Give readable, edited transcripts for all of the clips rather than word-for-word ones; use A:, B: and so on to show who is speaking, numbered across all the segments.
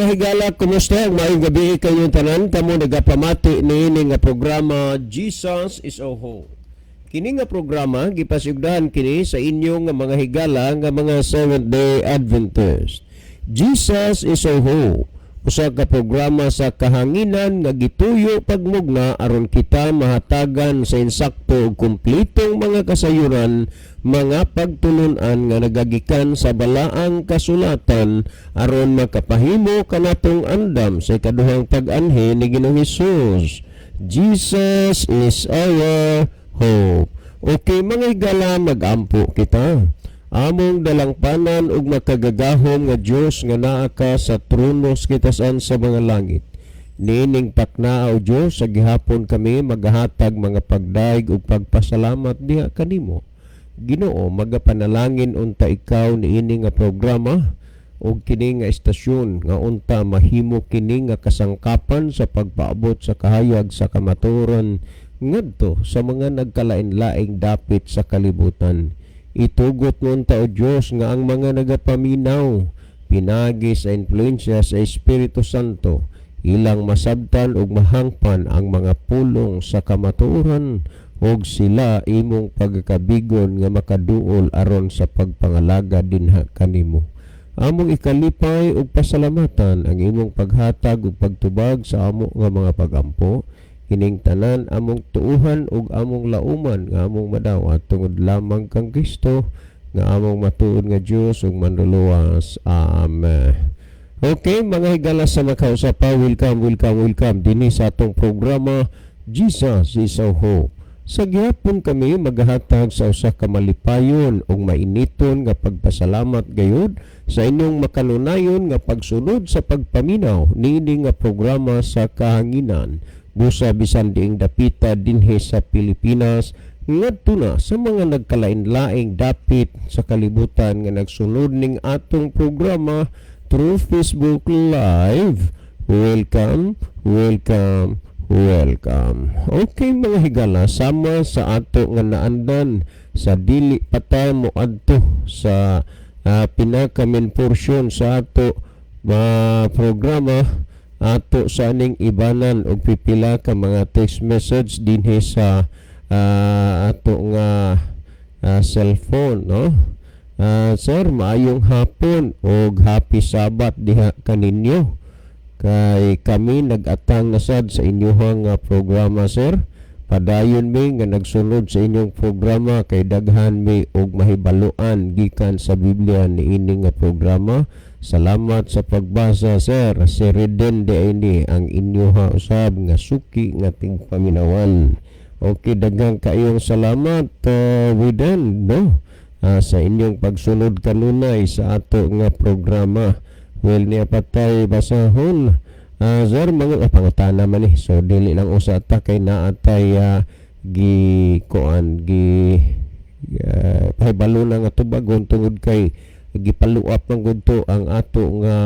A: Mga higala, kumusta? Maayong gabi kayong tanan. Kamo nagapamati niini nga programa, Jesus is our Hope. Kini nga programa gipasigdahan kini sa inyong nga mga higala nga mga Seventh Day Adventist. Jesus is our Hope. Usa ka programa sa kahanginan nga gituyo pagmugna aron kita mahatagan sa insakto ug kumpletong mga kasayuran, mga pagtulunan nga nagagikan sa balaang kasulatan aron makapahimo kanatong andam sa ikaduhang pag-anhi ni Ginoong Hesus. Jesus is our hope. Okay, mga higala, magampo kita. Among dalangpanan ug makagagahom nga Dios nga naa ka sa trono sa kitasan sa mga langit. Niining paknaa, o Dios, sa gihapon kami magahatag mga pagdaig ug pagpasalamat diha kanimo. Ginoo, magapanalangin unta ikaw niini nga programa ug kini nga estasyon nga unta mahimo kini nga kasangkapan sa pagpaabot sa kahayag sa kamatuoran ngadto sa mga nagkalain-laing dapit sa kalibutan. Itugot mo unta, o Dios, nga ang mga nagapaminaw pinagi sa impluensya sa Espiritu Santo ilang masabtan ug mahangpan ang mga pulong sa kamatuoran ug sila imong pagkabigon nga makaduol aron sa pagpangalaga dinha kanimo. Among ikalipay ug pasalamatan ang imong paghatag ug pagtubag sa amo nga mga pagampo. Kining tanan among tuuhan ug among lauman nga among madawat tungod lamang kang Kristo nga among matuod nga Dios ug manluluwas. Amen. Okay, mga higala sa makausapa, welcome, welcome, welcome dinhi sa atong programa, Jesus is our Hope. Sa gihapon kami maghahatag sa usa ka malipayon ug mainiton nga pagpasalamat gayud sa inyong makanunayon nga pagsunod sa pagpaminaw niini nga programa sa kahanginan busa bisan diing dapita dinhi sa Pilipinas ngadto na sa mga nagkalain-laing dapit sa kalibutan nga nagsunod ning atong programa through Facebook Live. Welcome, welcome, welcome. Okay, mga higala, sama sa ato nga naandan sa dili pa ta mo adto sa pinaka main portion sa ato ma programa, ato sa aning ibanan og pipila ka mga text message dinhi sa ato nga cellphone, no? Sir, maayong hapon og happy Sabbath diha kaninyo. Kay kami nag-atang na sad sa inyuhang programa, sir. Padayon mi nga nagsunod sa inyong programa kay daghan mi og mahibaluan gikan sa Biblia niini nga programa. Salamat sa pagbasa, sir. Si Reden de ini ang inyoha usab nga suki nga tingpaminawan. Okay, daghang kaayong salamat, Reden, no? Sa inyong pagsunod kanunay sa ato nga programa. Well, niya patay basahon. Sir, mga pangutana man eh. So dili lang usa ta kay naatay gi kuan gi pahibalo na nga tubagon tungod kay gipaluap man gud to ang ato nga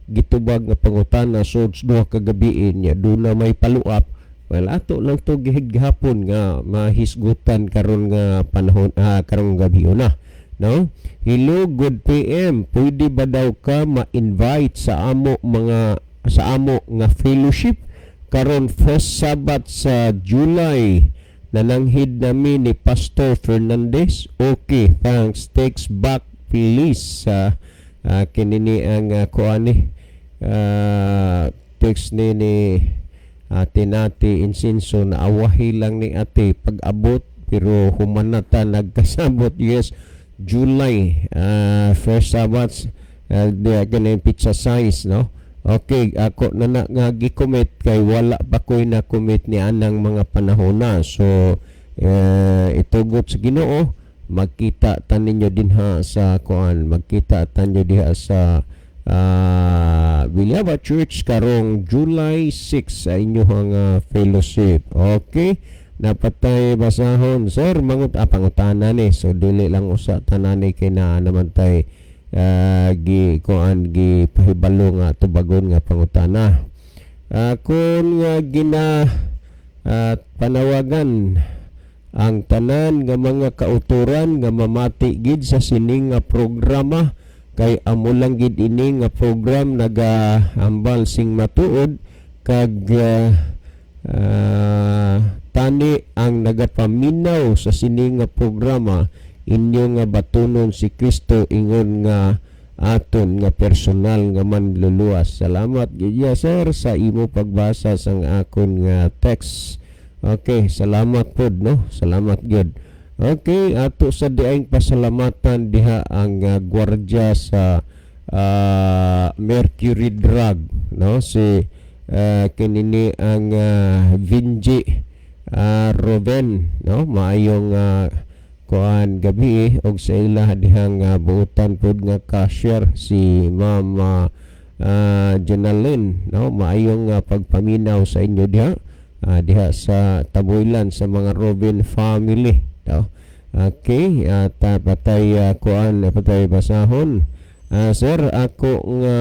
A: gitubag nga pangutana so 2 ka gabi niya duna may paluap. Well, ato lang to gihapon nga mahisgutan karon nga panahon, karong gabi na, no? Hello, good PM. Pwede ba daw ka ma-invite sa amo nga fellowship karon first Sabbath sa July? Nananghid nami ni Pastor Fernandez. Okay, thanks. Text back please. Sa kinini ang kuani text ni ate nati Insinso na awahi lang ni ate pag-abot pero human na ta nagkasabot. Yes, July first Sabbath, di ganun pizza size, no? Okay, ako na na nga gi-commit kay wala pa ko'y na-commit ni anang mga panahon na. So itugot sa Ginoo, magkita ta ninyo dinha sa kuan, magkita ta ninyo diha sa Villaba Church karong July 6 sa inyong fellowship. Okay? Napatay basahon. Sir, mangut pangutana ni. So dili lang usa tanan kay naa naman tay gi kuan gi pahibalo nga tubagon nga pangutana. Kung nga gina panawagan ang tanan nga mga kauturan nga mamati gid sa sining nga programa. Kay amo lang gid ini nga program nagahambal sing matuod kag tani ang nagapaminaw sa sini nga programa, inyo nga batunon si Kristo ingon nga aton nga personal nga manluluwas. Salamat gid ya, sir, sa imo pagbasa sang akon nga text. Okay, salamat pod, no? Salamat gyud. Okay, ato sa diayng pasalamatan diha ang gwardiya sa Mercury Drug, no? Si kinini ang Vinji Roven, no? Maayong kuan gabi og sa ila dihang buutan pod nga cashier, si Ma'am Jonalyn, no? Maayong pagpaminaw sa inyo diha, diha sa Tabuilan, sa mga Robin family, no? Okay, at patay kuan, patay basahon. Sir, ako nga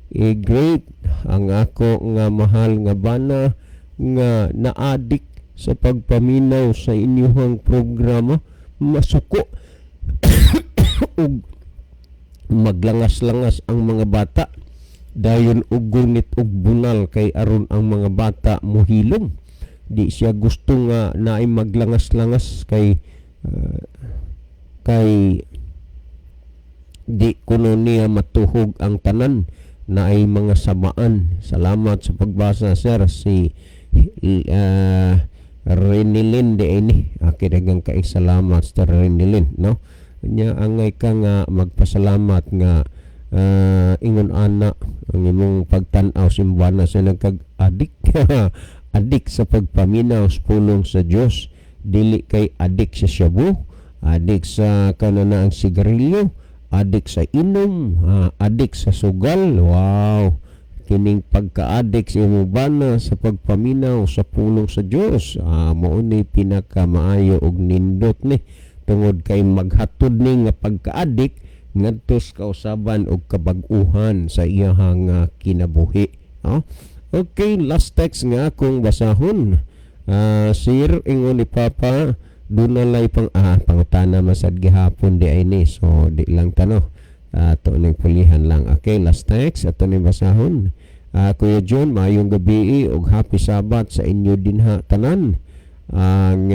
A: i-greet ang ako nga mahal nga bana nga naadik sa pagpaminaw sa inyong programa, masuko ug maglangas-langas ang mga bata, dayon og gunit og bunal kay aron ang mga bata mohilom. Di siya gusto nga naay maglangas-langas kay kay di kuno niya matuhog ang tanan na ay mga samaan. Salamat sa pagbasa, sir. Si Renilin di ini. Okay, daghang kay salamat, Sir Renilin, no? Nya angay ka nga magpasalamat nga ingon ana ang imong pagtan-aw simbana sa nagkag-adik adik sa pagpaminaw sa pulong sa Dios. Dili kay adik sa shabu, adik sa kanana ang sigarilyo, adik sa inom, adik sa sugal. Wow, kining pagka-adik sa imong bana sa pagpaminaw sa pulong sa Dios, mao ni pinakamaayo og nindot ni tungod kay maghatod ni nga pagka-adik ngadto sa kausaban og kabag-uhan sa iyahang kinabuhi, no? Okay, last text nga akong basahon. Sir, ingon ni Papa, dunalay pang pangutana masad gihapon di ay ni. So di lang tano. Ato ning pulihan lang. Okay, last text ato ning basahon. Kuya John, maayong gabi ug happy Sabbath sa inyo dinha tanan. Ang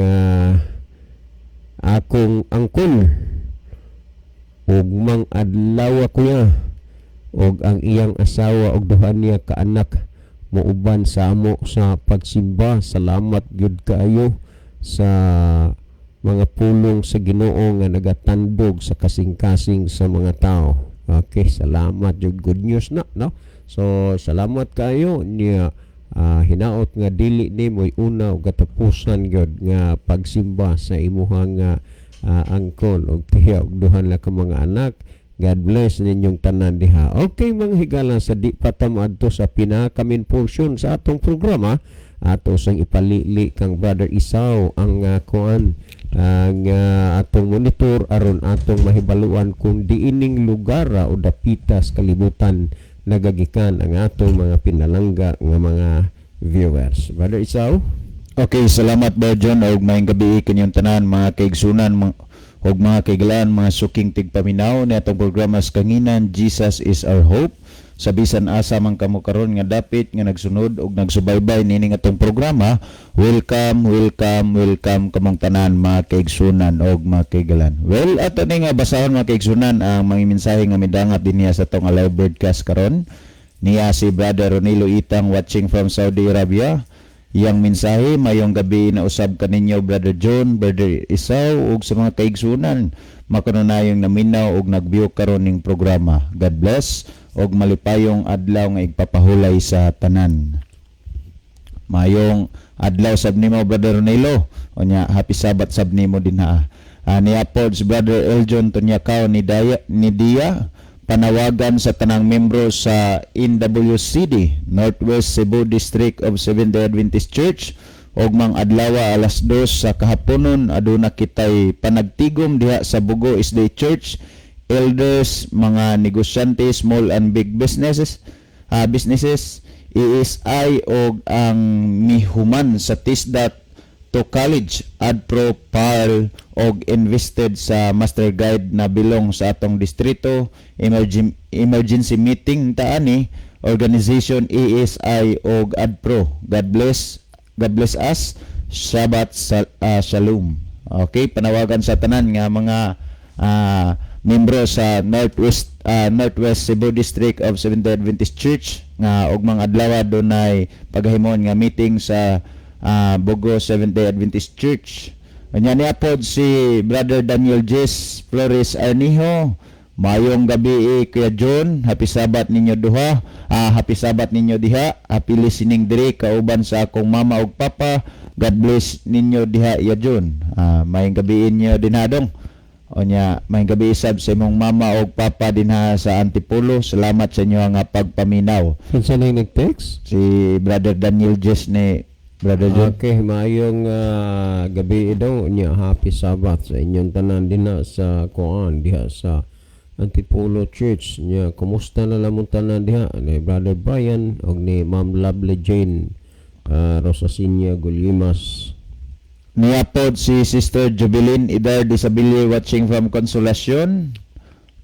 A: akong angkol ug mang adlaw, kuya, ug ang iyang asawa ug duha niya ka anak muuban sa amo sa pagsimba. Salamat gyud kaayo sa mga pulong sa Ginoo nga nagatandog sa kasing-kasing sa mga tao. Okay, salamat jud, good news na, no? So salamat kaayo niya. Hinaot nga dili ni mo'y una ug katapusan gyud nga pagsimba sa imuhang angkol ug tiya ug duha ka mga anak. God bless ninyong tanan diha. Okay, mga higala, sa di pa ta moadto sa pinaka-main portion sa atong programa, ato sang ipalili kang Brother Isaw ang kuan ang atong monitor aron atong mahibaluan kung diining lugar o dapitas kalibutan nagagikan ang atong mga pinalangga nga mga viewers. Brother Isaw?
B: Okay, salamat, Brother John, ug maayong gabi kaninyong tanan, mga kaigsunan ug mga kaigalaan, mga suking tigpaminaw ni atong programa sa kanginan, Jesus is Our Hope. Sa bisan asa man kamo karon nga dapit nga nagsunod ug nagsubaybay nining atong programa, welcome, welcome, welcome kamong tanan, mga kaigsunan ug mga kaigalaan. Well, ato ni nga basahon, mga kaigsunan, ang mga mensahe nga midangat dinhiya sa atong live broadcast karon. Niya si Brother Ronilo Itang, watching from Saudi Arabia. Iyang mensahe, "Mayong gabi na usab kaninyo, Brother John, Brother Isaw ug sa mga kaigsunan makanunayong naminaw ug nag-view karon ning programa. God bless ug malipayong adlaw nga igpapahulay sa tanan." Mayong adlaw sab nimo, Brother Ronilo. Unya happy Sabbath sab nimo dinha. Niya pod si Brother Eljon Tunyakaw ni Daya, ni Dia, panawagan sa tanang membro sa NWCD, Northwest Cebu District of Seventh-day Adventist Church, ug mang adlaw alas 2 sa kahaponon aduna kitay panagtigom diha sa Bugo SDA Church. Elders, mga negosyante, small and big businesses, ESI og ang mihuman sa TISDAT to college ADPRO PARL og invested sa master guide na bilong sa atong distrito. Emergency meeting ta ani organization ASI og ADPRO. God bless, God bless us. Shabbat shalom. Okay, panawagan sa tanan nga mga membro sa Northwest Cebu District of Seventh-day Adventist Church nga ugmang adlaw dunay paghimon nga meeting sa Bogo Seventh-day Adventist Church. Anya niya pod si Brother Daniel Jess Flores Arnijo. Mayong gabi eh, Kuya John, happy Sabbath ninyo duha. Happy Sabbath ninyo diha. Happy listening diri kauban sa akong mama ug papa. God bless ninyo diha ya John. Mayong gabi inyo dinadong. Onya, mayong gabi sab sa imong mama ug papa dinha sa Antipolo. Salamat sa inyo nga pagpaminaw.
A: Kinsa nang nag-text?
B: Si Brother Daniel Jess ni Brother John.
A: Okay, maayong gabi daw niya, happy Sabbath sa inyong tanan dinha sa kuan diha sa Antipolo Church niya. Kumusta na lamong tanan diha ni Brother Brian og ni Ma'am Lovely Jane Rosasinia Gulimas.
B: Niya pod si Sister Jubilin Idar Disabili watching from Consolacion.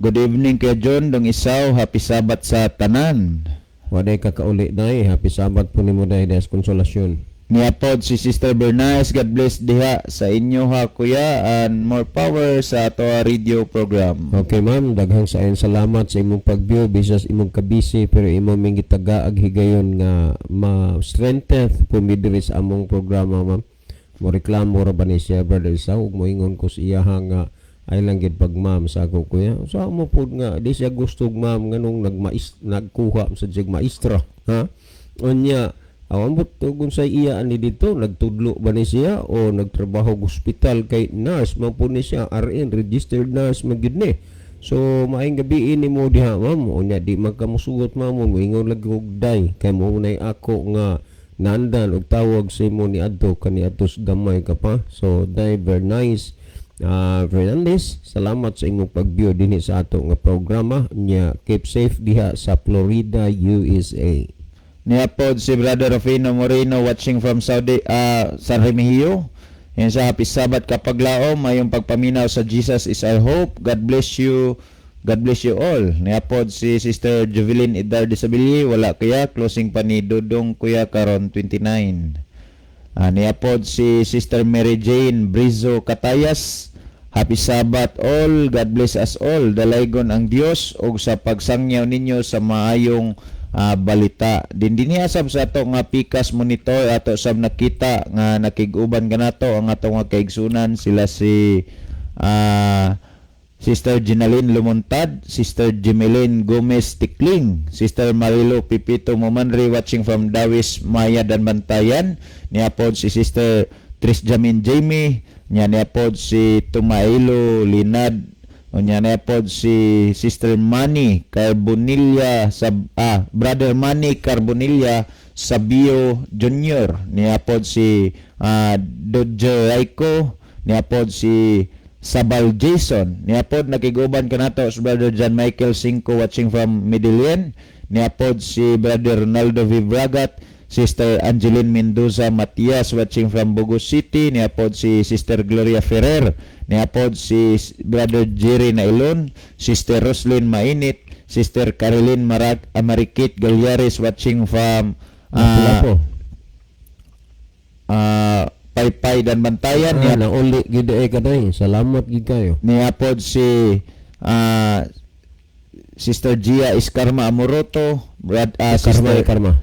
B: Good evening kay John Dong Isaw, happy Sabbath sa tanan.
A: Waday ka kauli day, happy Sabbath po nimo day des Consolacion.
B: Niya pod si Sister Bernice, God bless diha sa inyo ha kuya and more power sa ato radio program.
A: Okay ma'am, daghang sa salamat sa imong pag-view bisas imong kabisi pero imong ming gitaga ag higayon nga ma-strengthen po mi diri sa among programa, ma'am. Mo reklamo ra ba ni siya, Brother Isaw, ug moingon ko sa iyaha nga ay lang gid pag ma'am sa ako kuya. Sa mo pud nga di siya gusto og ma'am, nganong nagmais nagkuha sa sig maestra ha. Unya awan but kung sa iya ani dito nagtudlo ba ni siya o nagtrabaho og ospital kay nurse man po ni siya, RN, registered nurse man gyud ni. So maayong gabi ini mo diha ma'am. Unya di man ka mosugot ma'am, moingon lagi og day kay mo nay ako nga naandan og tawag sa imo ni adto kani atos gamay ka pa. So day Bernice Fernandez, salamat sa imong pag-view dinhi sa ato nga programa nya. Keep safe diha sa Florida, USA.
B: Niya pod si Brother Rufino Moreno watching from Saudi, San Remigio. Yan sa happy Sabbath kapaglaom, mayong pagpaminaw sa Jesus is our hope. God bless you. God bless you all. Niya pod si Sister Juvelin Idar Disabili, wala kaya closing pa ni Dudong Kuya karon 29. Niya pod si Sister Mary Jane Brizo Katayas. Happy Sabbath all. God bless us all. Dalaygon ang Dios og sa pagsangyaw ninyo sa maayong balita. Din dinhi sab sa ato nga Pikas monitor ato sab nakita nga nakig-uban kanato ang ato nga kaigsunan sila si Sister Ginaline Lumuntad, Sister Jimeline Gomez Tikling, Sister Marilo Pipito Momanri watching from Dawis, Maya dan Bantayan, niya pod si Sister Tris Jamin Jamie, niya niya pod si Tumailo Linad, unya niya pod si Sister Manny Carbonilla sab Brother Manny Carbonilla Sabio Jr. Niya pod si Dodger Raiko, niya pod si Sabal Jason. Niya pod nakiguban kanato si Brother John Michael Cinco watching from Medellin. Niya pod si Brother Ronaldo Vibragat, Sister Angeline Mendoza Matias watching from Bogo City. Niya pod si Sister Gloria Ferrer. Niya pod si Brother Jerry Nailon, Sister Roslyn Mainit, Sister Caroline Marak Amarikit Galyares watching from
A: Lapu-lapu.
B: Paypay dan Bantayan.
A: Ah, nauli gid eh kaday. Salamat gid kayo.
B: Niya pod si Sister Gia Iskarma Amoroto, Brad,
A: Karma
B: Sister
A: karma.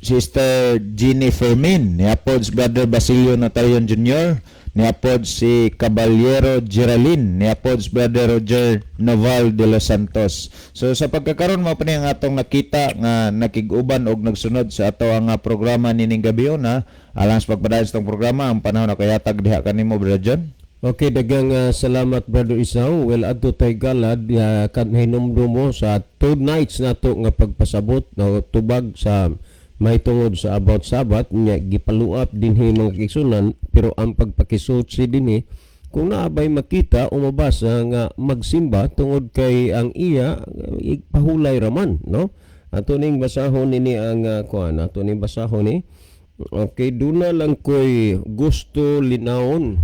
B: Sister Jeannie Fermin, niya pod si Brother Basilio Notarion Jr., niya pod si Caballero Geraldine, niya pod si Brother Roger Noval de los Santos. So sa pagkakaron mao pa ni ang atong nakita nga nakig-uban og nagsunod sa ato ang programa nining gabi na alang sa pagpadayon sa atong programa ang panahon na kayatag diha kanimo, Brother John.
A: Okay, daghang salamat, Brother Isaw. Well, adto tay galad kan hinumdum mo sa 2 nights nato nga pagpasabot na tubag sa mahitungod sa about Sabbath nya gipaluap dinhi mga kaigsunan, pero ang pagpakisuot dinhi kung naabay makita o mabasa nga magsimba tungod kay ang iya pahulay raman, no? Ato ning basahon nini ang kuan, ato ning basahon ni. Okay, duna lang ko'y gusto linawon.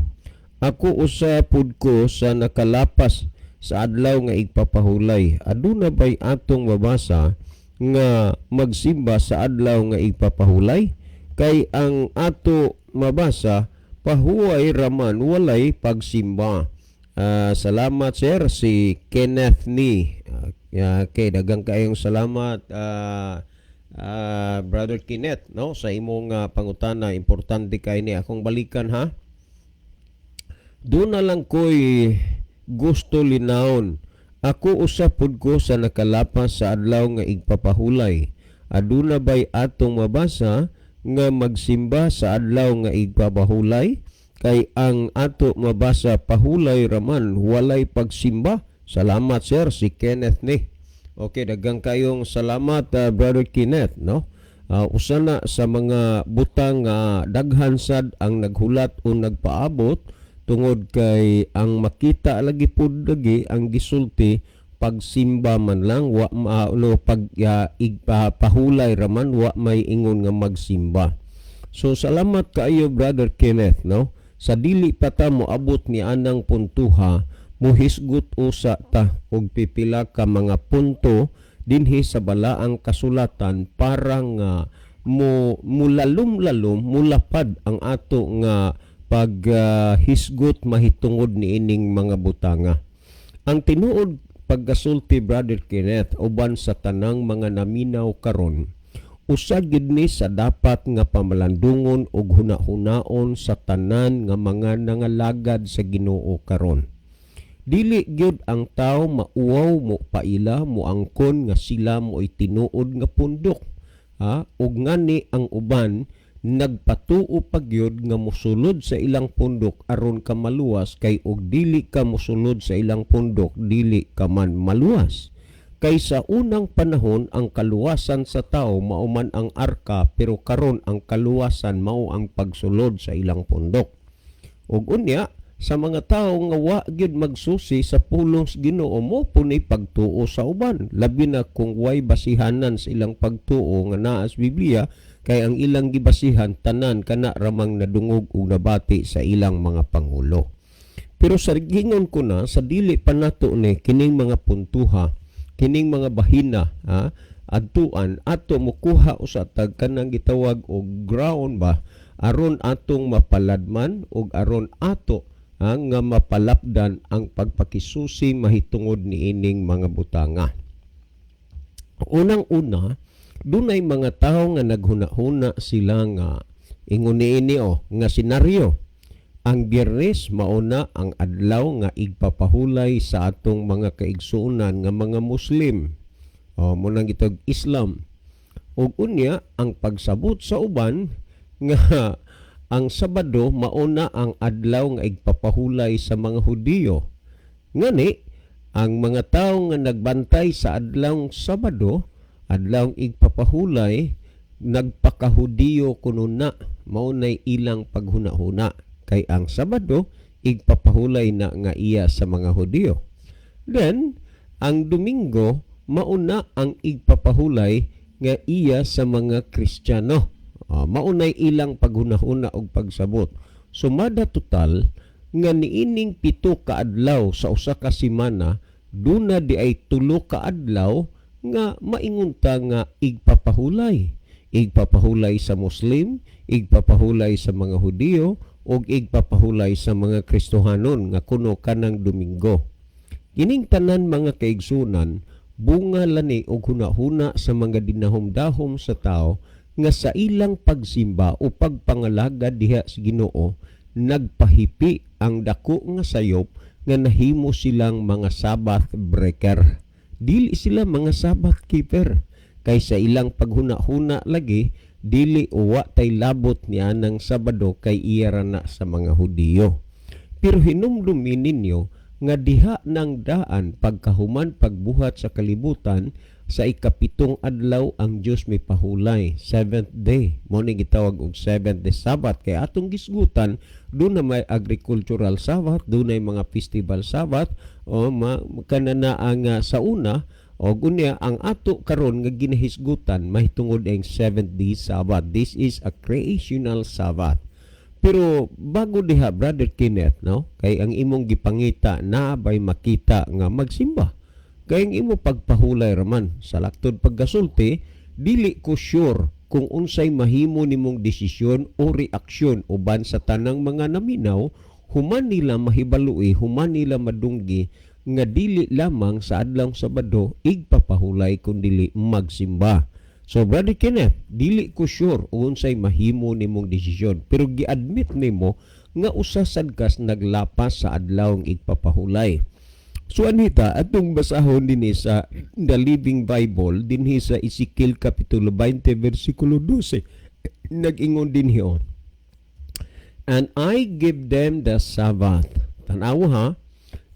A: Ako usa pud ko sa nakalapas sa adlaw nga igpapahulay. Aduna bay atong mabasa nga magsimba sa adlaw nga igpapahulay? Kay ang ato mabasa, pahuway raman, walay pagsimba. Salamat, sir, si Kenneth ni. Okay, daghang kayong salamat, Brother Kenneth, no, sa imong pangutana. Importante kay ni akong balikan, ha. Duna lang ko'y gusto linawon. Ako usa pud ko sa nakalapas sa adlaw nga igpapahulay. Aduna bay atong mabasa nga magsimba sa adlaw nga igpapahulay? Kay ang ato mabasa, pahulay raman, walay pagsimba. Salamat, sir, si Kenneth ni. Okay, daghang kayong salamat, Brother Kenneth, no? Usa na sa mga butang nga daghan sad ang naghulat o nagpaabot tungod kay ang makita lagi pud lagi ang gisulti, pagsimba man lang, wa ma, no, pag pahulay raman, wa may ingon nga magsimba. So salamat kaayo, Brother Kenneth, no? Sa dili pa ta moabot ni anang puntuha, muhisgot usa ta og pipila ka mga punto dinhi sa balaang kasulatan para nga mo mulalom-lalom, mulapad ang ato nga paghisgot mahitungod niining mga butanga. Ang tinuod pagkasulti, Brother Kenneth, uban sa tanang mga naminaw karon, usa gid ni sa dapat nga pamalandungon ug hunahunaon sa tanan nga mga nangalagad sa Ginoo karon. Dili gyud ang tao mauwaw, mo paila, moangkon nga sila mo'y tinuod nga pundok. Ha? Ug ngani ang uban nagpatuo pa gyud nga mosulod sa ilang pundok aron ka maluwas, kay og dili ka mosulod sa ilang pundok, dili ka man maluwas. Kay sa unang panahon, ang kaluwasan sa tao mao man ang arka, pero karon ang kaluwasan mao ang pagsulod sa ilang pundok. Ug unya sa mga tawo nga wa gyud magsusi sa pulong sa Ginoo, mo punay pagtuo sa uban, labi na kung way basihanan sa ilang pagtuo nga naa sa Biblia, kay ang ilang gibasihan tanan kana ramang nadungog ug nabati sa ilang mga pangulo. Pero sa gingon ko na, sa dili pa nato ni kining mga puntuha, kining mga bahina, ha, adtuan ato mukuha usa tag kanang gitawag og ground ba, aron atong mapaladman ug aron ato, ha, nga mapalapdan ang pagpakisusi mahitungod niining mga butanga. Unang-una, dunay mga tawo nga naghuna-huna sila nga ingon niini o nga senaryo. Ang Biyernes mauna ang adlaw nga igpapahulay sa atong mga kaigsuonan nga mga Muslim. O mo nang gitawag Islam. Ug unya ang pagsabot sa uban nga ang Sabado mauna ang adlaw nga igpapahulay sa mga Hudiyo. Ngani ang mga tawo nga nagbantay sa adlaw Sabado, adlaw igpapahulay, nagpakahudiyo kuno na, mao nay ilang paghuna-huna, kay ang Sabado igpapahulay na nga iya sa mga Hudiyo. Then ang Domingo mauna ang igpapahulay nga iya sa mga Kristiyano. Maunay ilang paghunahuna og pagsabot. Sumada total nga niining 7 ka adlaw sa usa ka semana, duna di ay 3 ka adlaw nga maingon ta nga igpapahulay. Igpapahulay sa Muslim, igpapahulay sa mga Hudiyo, ug igpapahulay sa mga Kristohanon nga kuno kanang Domingo. Kining tanan, mga kaigsunan, bunga lani og hunahuna sa mga dinahom-dahom sa tao nga sa ilang pagsimba o pagpangalagad diha sa Ginoo nagpahipi ang dako nga sayop nga nahimo silang mga Sabbath breaker. Dili sila mga Sabbath keeper kay sa ilang paghuna-huna lagi, dili uwa tay labot niya ng Sabado kay iya ra na sa mga Hudiyo. Pero hinumdumi ninyo nga diha ng daan pagkahuman pagbuhat sa kalibutan, sa ikapitong adlaw ang Dios may pahulay, seventh day. Mo ni gitawag og seventh day Sabbath, kay atong gisgutan doon na may agricultural Sabbath, doon na mga festival Sabbath o ma, kanana ang sa una. Og unya ang ato karon nga ginahisgutan mahitungod ang seventh day Sabbath. This is a creational Sabbath. Pero bago diha, Brother Kenneth, no? Kay ang imong gipangita na bay makita nga magsimba. Kay ang imo pagpahulay raman sa laktod paggasulti, dili ko sure kung unsay mahimo nimong desisyon o reaksyon uban sa tanang mga naminaw human nila mahibalui, human nila madunggi nga dili lamang sa adlaw Sabado igpapahulay kun dili magsimba. So, Brother Kenneth, dili ko sure unsay mahimo nimong desisyon, pero gi-admit nimo nga usa sad kas naglapas sa adlaw igpapahulay. So anita, atong basahon dinhi sa The Living Bible, dinhi sa Ezekiel kapitulo 20 versikulo 12. Nag-ingon dinhi oh. "And I give them the Sabbath." Tanawa ha,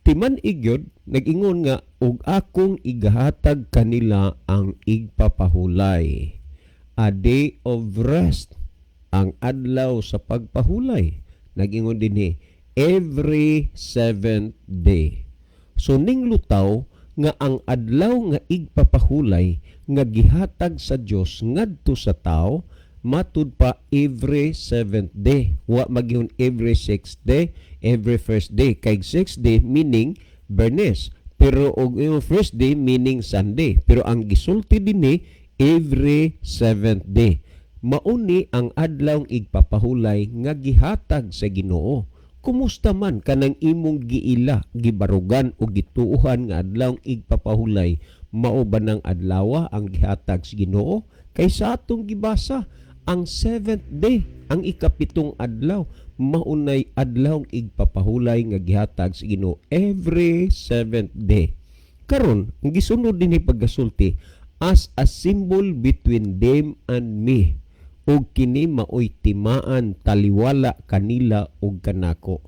A: timan igyod nag-ingon nga ug akong igahatag kanila ang igpapahulay. A day of rest, ang adlaw sa pagpahulay. Nag-ingon dinhi, every seventh day. So ning lutaw nga ang adlaw nga igpapahulay nga gihatag sa Dios ngadto sa tao matud pa every seventh day. Wa magyun every sixth day, every first day. Kay sixth day meaning Bernes. Pero og yung first day meaning Sunday. Pero ang gisulti dinhi, every seventh day. Mauni ang adlaw igpapahulay nga gihatag sa Ginoo. Kumusta man kanang imong giila, gibarugan o gituohan nga adlaw igpapahulay, mao ba ng adlawa ang gihatag sa Ginoo? Kay sa atong gibasa, ang seventh day, ang ikapitong adlaw, maunay adlaw igpapahulay nga gihatag sa Ginoo every seventh day. Karon, ang gisunod dinhi pagkasulti, "as a symbol between them and me," ug kini maoy timaan taliwala kanila ug kanako.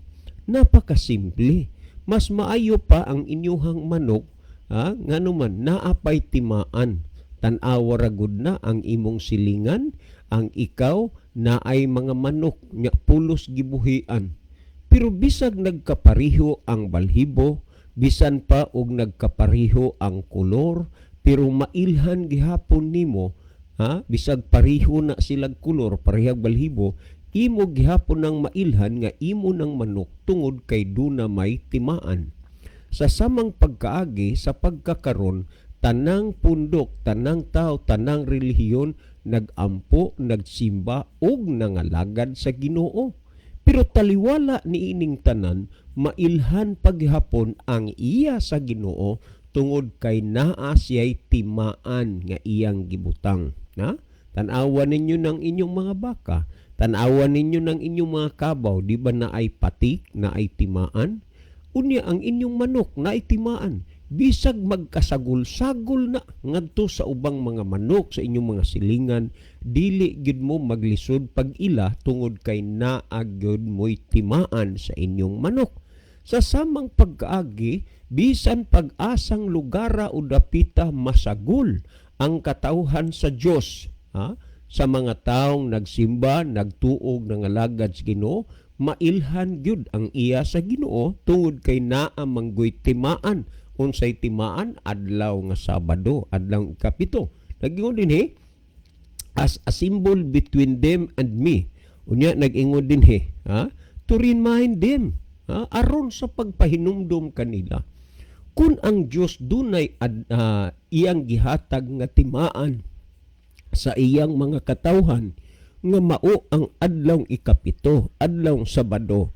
A: Napakasimple. Mas maayo pa ang inyuhang manok, ha? Ngano man naa pay timaan. Tan-awa ra gud na ang imong silingan, ang ikaw naay mga manok nya pulos gibuhian. Pero bisag nagkapariho ang balhibo, bisan pa og nagkapariho ang kolor, pero mailhan gihapon nimo, ha? Bisag pariho na silag kolor, parehag balhibo, imo gihapon nang mailhan nga imo ng manok tungod kay duna may timaan. Sa samang pagkaagi sa pagkakaron, tanang pundok, tanang tao, tanang relihiyon nagampo, nagsimba ug nangalagad sa Ginoo. Pero taliwala ni ining tanan, mailhan paghapon ang iya sa Ginoo tungod kay naa siya'y timaan nga iyang gibutang. Na? Tan-awa ninyo ng inyong mga baka, tan-awa ninyo ng inyong mga kabaw, di ba naay patik, naay timaan? Unya ang inyong manok naay timaan. Bisag magkasagol-sagol na ngadto sa ubang mga manok sa inyong mga silingan, dili gyud mo maglisod pag-ila tungod kay naa gyud mo'y timaan sa inyong manok. Sa samang pagkaagi, bisan pag-asang lugara o dapita masagol ang katawhan sa Dios, ha? Sa mga taong nagsimba, nagtuog, nangalagad sa Ginoo, mailhan gyud ang iya sa Ginoo tungod kay naa manggoy timaan. Unsay timaan? Adlaw nga Sabado, adlaw ikapito. Nag-ingon dinhi, "as a symbol between them and me." Unya nag-ingon dinhi, ha? "To remind them," ha? Aron sa pagpahinumdom kanila. Kung ang Dios dunay iyang gihatag nga timaan sa iyang mga katawhan nga mao ang adlaw ikapito, adlaw Sabado.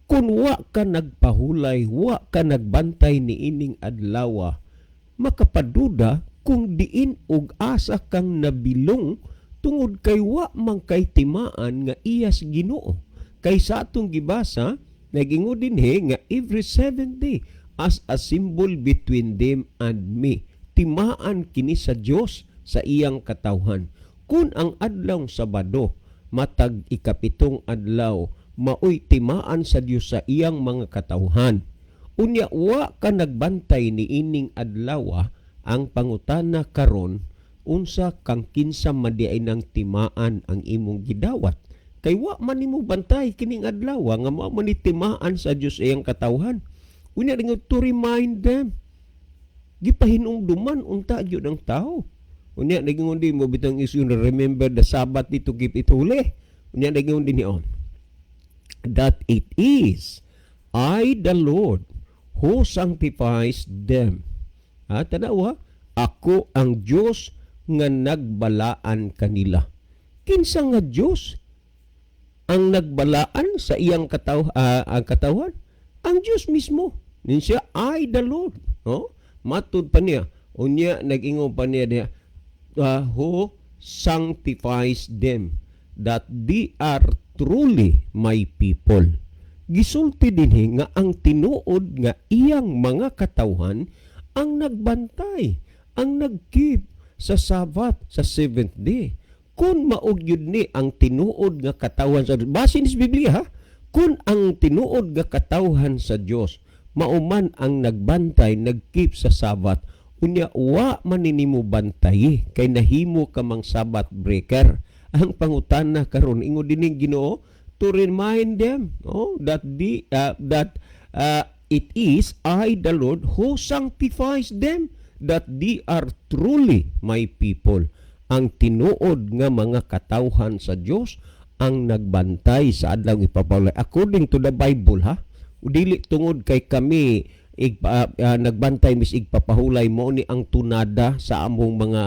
A: Kung wa ka nagpahulay, wa ka nagbantay ni ining adlawa, makapaduda kung diin og asa kang nabilong tungod kay wa man kay timaan nga iya sa Ginoo. Kay sa atong gibasa, nag-ingon dinhi nga every seventh day, as a symbol between them and me. Timaan kini sa Dios sa iyang katawhan. Kung ang adlaw Sabado, matag ikapitong adlaw, maoy timaan sa Dios sa iyang mga katawhan. Unya wa ka nagbantay ni ining adlaw, ang pangutana karon, unsa kang kinsa man di ay nang timaan ang imong gidawat? Kay wa man nimo bantay kining adlaw nga mao man ni timaan sa Dios iyang katawhan. Unya ringon, "to remind them." Gipahinumduman unta gyud ang tao. Unya nagingon din mo bitang is you remember the Sabbath to keep it holy. Unya nagingon din niyon that it is I the Lord who sanctifies them. Ha, tanawa, ako ang Dios nga nagbalaan kanila. Kinsa nga Dios ang nagbalaan sa iyang ang katawhan? Ang Dios mismo. Nin siya, I the Lord. No? Matud pa niya. Unya, nag-ingon pa niya niya, who sanctifies them, that they are truly my people. Gisulti dinhi nga ang tinuod nga iyang mga katawhan ang nagbantay, ang nag-keep sa Sabbath, sa seventh day. Kung mao gyud ni ang tinuod nga katawhan sa basin sa Biblia ha, kung ang tinuod nga katawhan sa Dios mao man ang nagbantay, nag-keep sa Sabbath, unya wa man nimo bantay kay nahimo ka mang Sabbath breaker. Ang pangutana karon, ingon dining Ginoo to remind them, oh, that it is I the Lord who sanctifies them, that they are truly my people. Ang tinuod nga mga katawhan sa Dios ang nagbantay sa adlaw ipapawalay according to the Bible ha. Dili tungod kay kami nagbantay mis igpapahulay, mo ni ang tunada sa among mga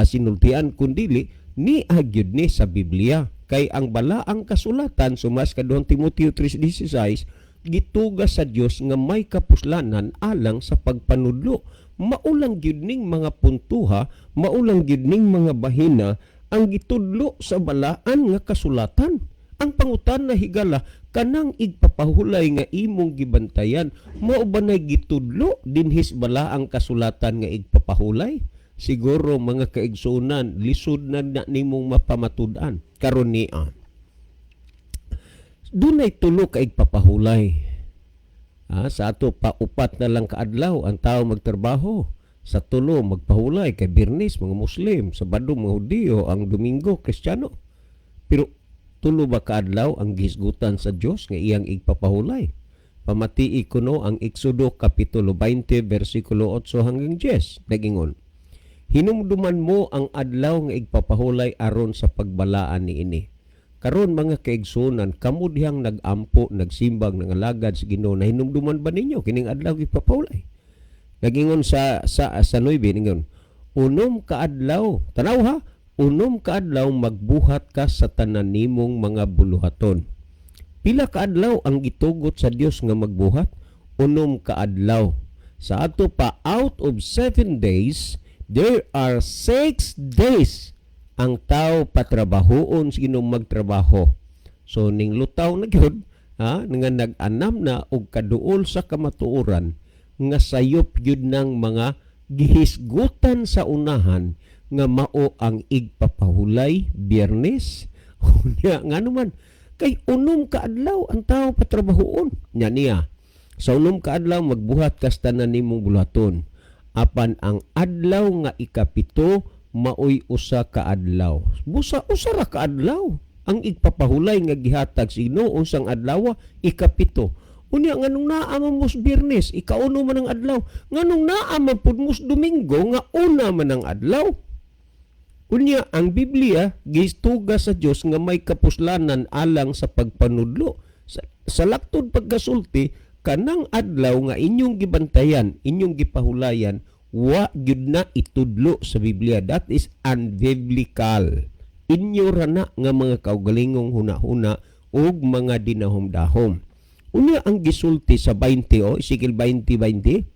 A: sinultian, kundili ni agyud ni sa Biblia, kay ang balaang kasulatan, sumas kaduhang Timoteo 3:16, gituga sa Dios nga may kapuslanan alang sa pagpanudlo. Maulang gyud ning mga puntuha, maulang gyud ning mga bahina ang gitudlo sa balaan nga kasulatan. Ang pangutana, higala, kanang igpapahulay nga imong gibantayan, mao ba na gitudlo dinhis balaang kasulatan nga igpapahulay? Siguro, mga kaigsunan, lisod na, na nimong mapamatud-an karon niya. Dunay tulo ka igpapahulay. Sa ato pa, upat na lang kaadlaw ang tao magtrabaho. Sa tulo magpahulay kay Biyernes mga Muslim, Sabado mga Hudiyo, ang Domingo Kristiyano. Pero tulo ba kaadlaw ang gihisgutan sa Dios nga iyang igpapahulay? Pamatii kuno ang Exodo kapitulo 20 bersikulo 8 hanggang 10. Nagingon, "Hinumduman mo ang adlaw nga igpapahulay aron sa pagbalaan niini." Karon, mga kaigsunan, kamo dihang nag-ampo, nagsimbag, nangalagad sa Ginoo, nahinumduman ba ninyo kining adlaw igpapahulay? Nagingon sa 9, ningon, "Unom ka adlaw, tanaw ha, unom ka adlaw magbuhat ka sa tanan nimong mga buluhaton." Pila ka adlaw ang gitugot sa Dios nga magbuhat? Unom ka adlaw. Sa ato pa, out of 7 days, there are 6 days ang tao patrabahoon sa Ginoo, magtrabaho. So ning lutaw na gyud ha nga nag-anam na og kaduol sa kamatuoran nga sayop gyud ng mga gihisgutan sa unahan nga mao ang igpapahulay Biyernes. Unya ngano man kay unom ka adlaw ang tao patrabahoon. Nya niya, sa unom ka adlaw magbuhat kas tanan nimong buluhaton, apan ang adlaw nga ikapito maoy usa ka adlaw. Busa usa ra ka adlaw ang igpapahulay nga gihatag sa Ginoo. Unsang adlaw? Ikapito. Unya nganong naa man mos Biyernes, ikauno man ang adlaw? Nganong naa man pud mos Domingo nga una man ang adlaw? Unya ang Biblia gistuga sa Dios nga may kapuslanan alang sa pagpanudlo. Sa laktod pagkasulti, kanang adlaw nga inyong gibantayan, inyong gipahulayan, wa gyud na itudlo sa Biblia. That is unbiblical. Inyo ra na nga mga kaugalingong huna-huna ug mga dinahom-dahom. Unya ang gisulti sa 20 o Ezekiel 20:20,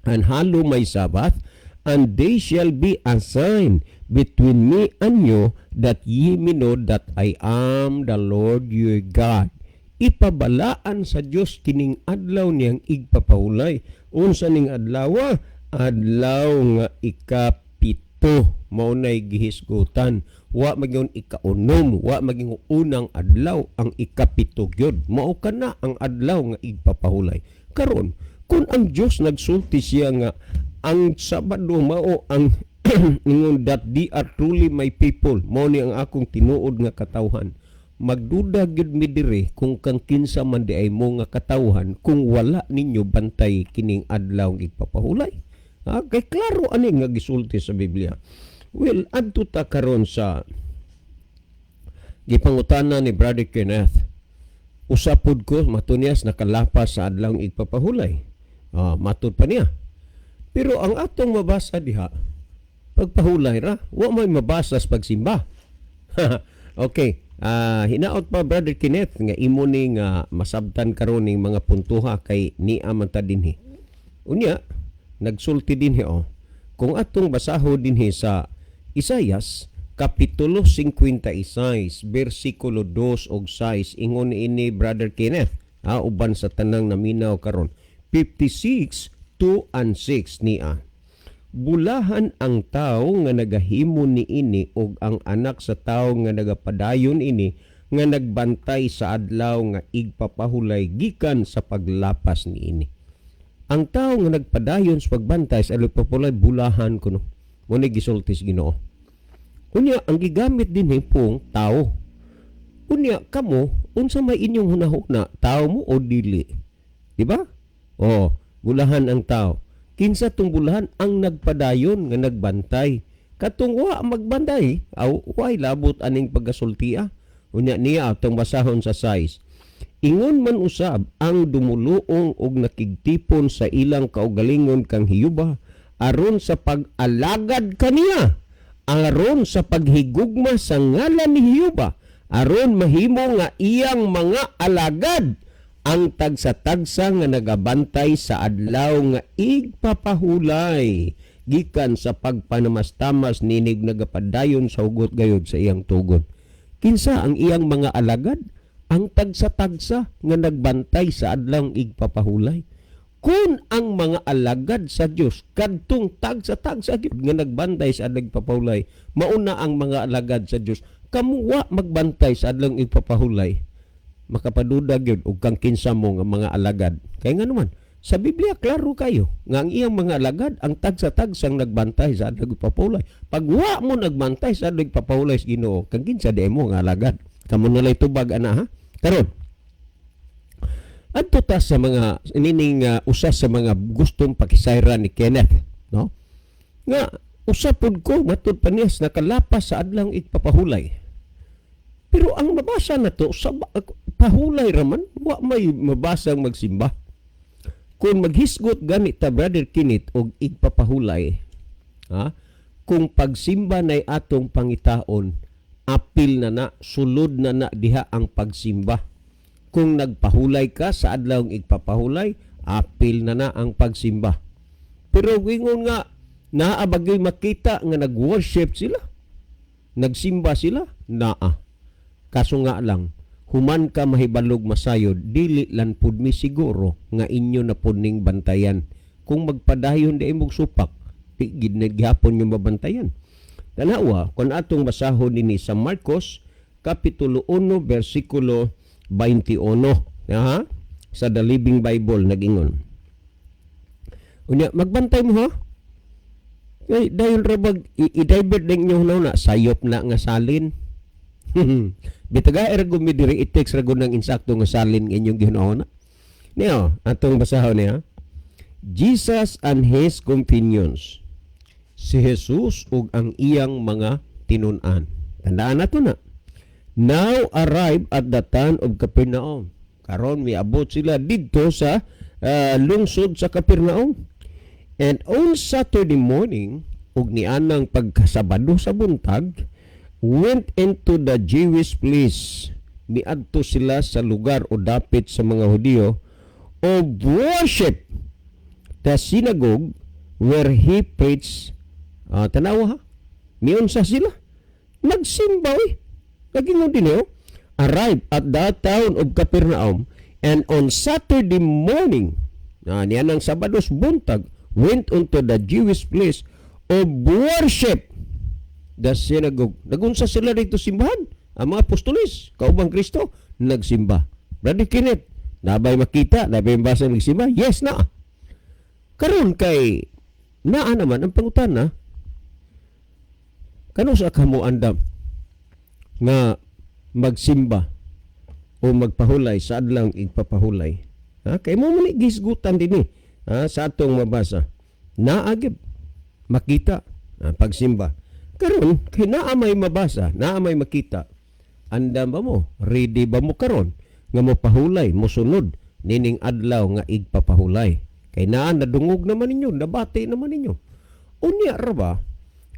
A: "And hallow my Sabbath, and they shall be a sign between me and you, that ye may know that I am the Lord your God." Ipabalaan sa Dios kining adlaw niyang igpapahulay. Unsa ning adlaw? Adlaw nga ikapito mao nay gihisgutan. Wa magyun ikaunom, wa maging unang adlaw, ang ikapito gyud. Mao kana ang adlaw nga igpapahulay. Karon, kung ang Dios nagsulti siya nga ang Sabado mao ang ingon that they are truly my people, mao ni ang akong tinuod nga katawhan, magduda gyud mi diri kung kang kinsa man di ay mo nga katawhan kung wala ninyo bantay kining adlaw nga igpapahulay. Ha? Kay klaro ani nga gisulti sa Biblia. Well, adto ta karon sa gipangutana ni Brother Kenneth. Usa pud ko, matud niya, nakalapas sa adlawng igpapahulay. Ah, matud pa niya. Pero ang atong mabasa diha, pagpahulay ra, wa may mabasa sa pagsimba. Okay. Ah, hinaot pa, Brother Kenneth, nga imo ni nga masabtan karon ning mga puntuha kay niya man ta dinhi. Unya, nagsulti dinhi oh. Kung atong basaho dinhi sa Isayas kapitulo 56 bersikulo 2 ug 6, ingon ini, Brother Kenneth, ha, uban sa tanang naminaw karon. 56 2 and 6 niya. Bulahan ang tao nga nagahimo niini ug ang anak sa tao nga nagapadayon ini, nga nagbantay sa adlaw nga igpapahulay gikan sa paglapas niini. Ang tao nga nagpadayon sa pagbantay sa adlaw igpapahulay, bulahan kuno. Mo ni gisulti sa Ginoo. Unya ang gigamit dinhi pong tao. Unya kamo, unsa may inyong hunahuna, tao mo o dili? Di ba? Oh, bulahan ang tao. Kinsa tong bulahan? Ang nagpadayon nga nagbantay. Katong wa magbantay, aw way labot aning pagkasultia. Unya niya atong basahon sa 6. Ingon man usab ang dumuluong og nakigtipon sa ilang kaugalingon kang Hiyuba aron sa pag-alagad kaniya, aron sa paghigugma sa ngalan ni Hiyuba, aron mahimo nga iyang mga alagad ang tagsa-tagsa nga nagabantay sa adlaw nga igpapahulay gikan sa pagpanamastamas ninig nagapadayon sa hugot gayod sa iyang tugon. Kinsa ang iyang mga alagad? Ang tagsa-tagsa nga nagbantay sa adlaw igpapahulay. Kung ang mga alagad sa Dios kadtong tagsa-tagsa gyud nga nagbantay sa adlaw igpapahulay, mauna ang mga alagad sa Dios. Kamo wa magbantay sa adlaw igpapahulay, makapaduda gyud og kang kinsa mo nga mga alagad. Kay nga naman, sa Biblia klaro kayo nga ang iyang mga alagad ang tagsa-tagsang nagbantay sa adlaw igpapahulay. Pag wa mo nagbantay sa adlaw igpapahulay sa Ginoo, kang kinsa di mo nga alagad? Kamo nalay tubag ana ha. Karon, adto ta sa mga nining usa sa mga gustong pakisayran ni Kenneth, no? Nga usa pud ko, matud pa niya, nakalapas sa adlawng igpapahulay. Pero ang mabasa na to sa pahulay raman, wa may mabasang magsimba. Kung maghisgot gani ta, Brother Kenneth, og igpapahulay, ha? Kung pagsimba nay atong pangitaon, apil na na, sulod na na diha ang pagsimba. Kung nagpahulay ka sa adlawng igpapahulay, apil na na ang pagsimba. Pero ingon nga naa bagay makita nga nag-worship sila, nagsimba sila, naa. Kaso nga lang, human ka mahibalog masayod, dili lan pud mi siguro nga inyo na pud ning bantayan. Kung magpadayon di imong supak, di gid na gihapon yung mabantayan. Tanawa, kung atong basahon dinhi sa Marcos, Kapitulo 1, versikulo 21. Ha? Sa The Living Bible, nagingon. Unya, magbantay mo ha? Kay dayon ra bag i-divert din inyo na sayop na nga salin. Bitaga ergo mi diri i-text ra gud ng insakto nga salin nga inyong gihunahuna. Niyo, atong basahon niya. Jesus and his companions. Si Jesus ug ang iyang mga tinun-an. Tandaan nato na. Now arrive at the town of Capernaum. Karon miabot sila didto sa lungsod sa Capernaum. And on Saturday morning, ug nianang pagkasabado sa buntag, went into the Jewish place. Miadto sila sa lugar o dapit sa mga Hudiyo of worship, the synagogue where he preached. Tanawa ha. Miunsa sila. Nagsimba eh. Nagingon din eh, oh. Arrived at the town of Capernaum and on Saturday morning, na niya ng Sabados buntag, went unto the Jewish place of worship, the synagogue. Nagunsa sila dito simbahan. Ang mga apostoles, kaubang Kristo, nagsimba. Brother Kenneth, nabay makita, nabay basa nagsimba? Yes na. Karon kay naa naman ang pangutana, kano sa kamo andam nga magsimba o magpahulay sa adlang igpapahulay? Ha? Kay mo man gisgutan dinhi, ha? Sa atong mabasa. Naa gyud makita ang pagsimba. Karon kay naa may mabasa, naa may makita. Andam ba mo? Ready ba mo karon nga mopahulay, mosunod nining adlaw nga igpapahulay? Kay naa, nadungog naman ninyo, nabati naman ninyo. Unya ra ba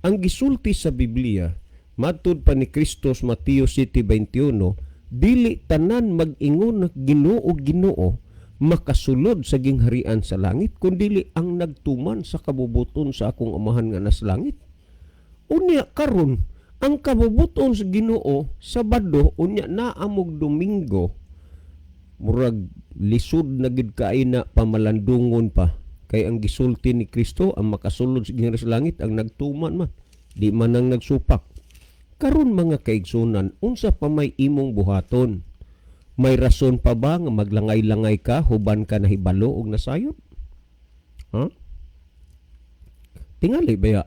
A: ang gisulti sa Biblia matud pa ni Kristos, Mateo 7:21, dili tanan mag-ingon, "Ginoo, Ginoo," makasulod sa gingharian sa langit, kundili ang nagtuman sa kabubuton sa akong Amahan nga nasa langit. Unya karon ang kabubuton sa Ginoo, Sabado, unya naa mog Domingo, murag lisod na gid kay na pamalandungon pa, kay ang gisulti ni Kristo, ang makasulod sa gingharian sa langit ang nagtuman man, di man ang nagsupak. Karon, mga kaigsunan, unsa pa may imong buhaton? May rason pa ba nga maglangay-langay ka huban ka nahibalo og nasayod, ha? Tingali baya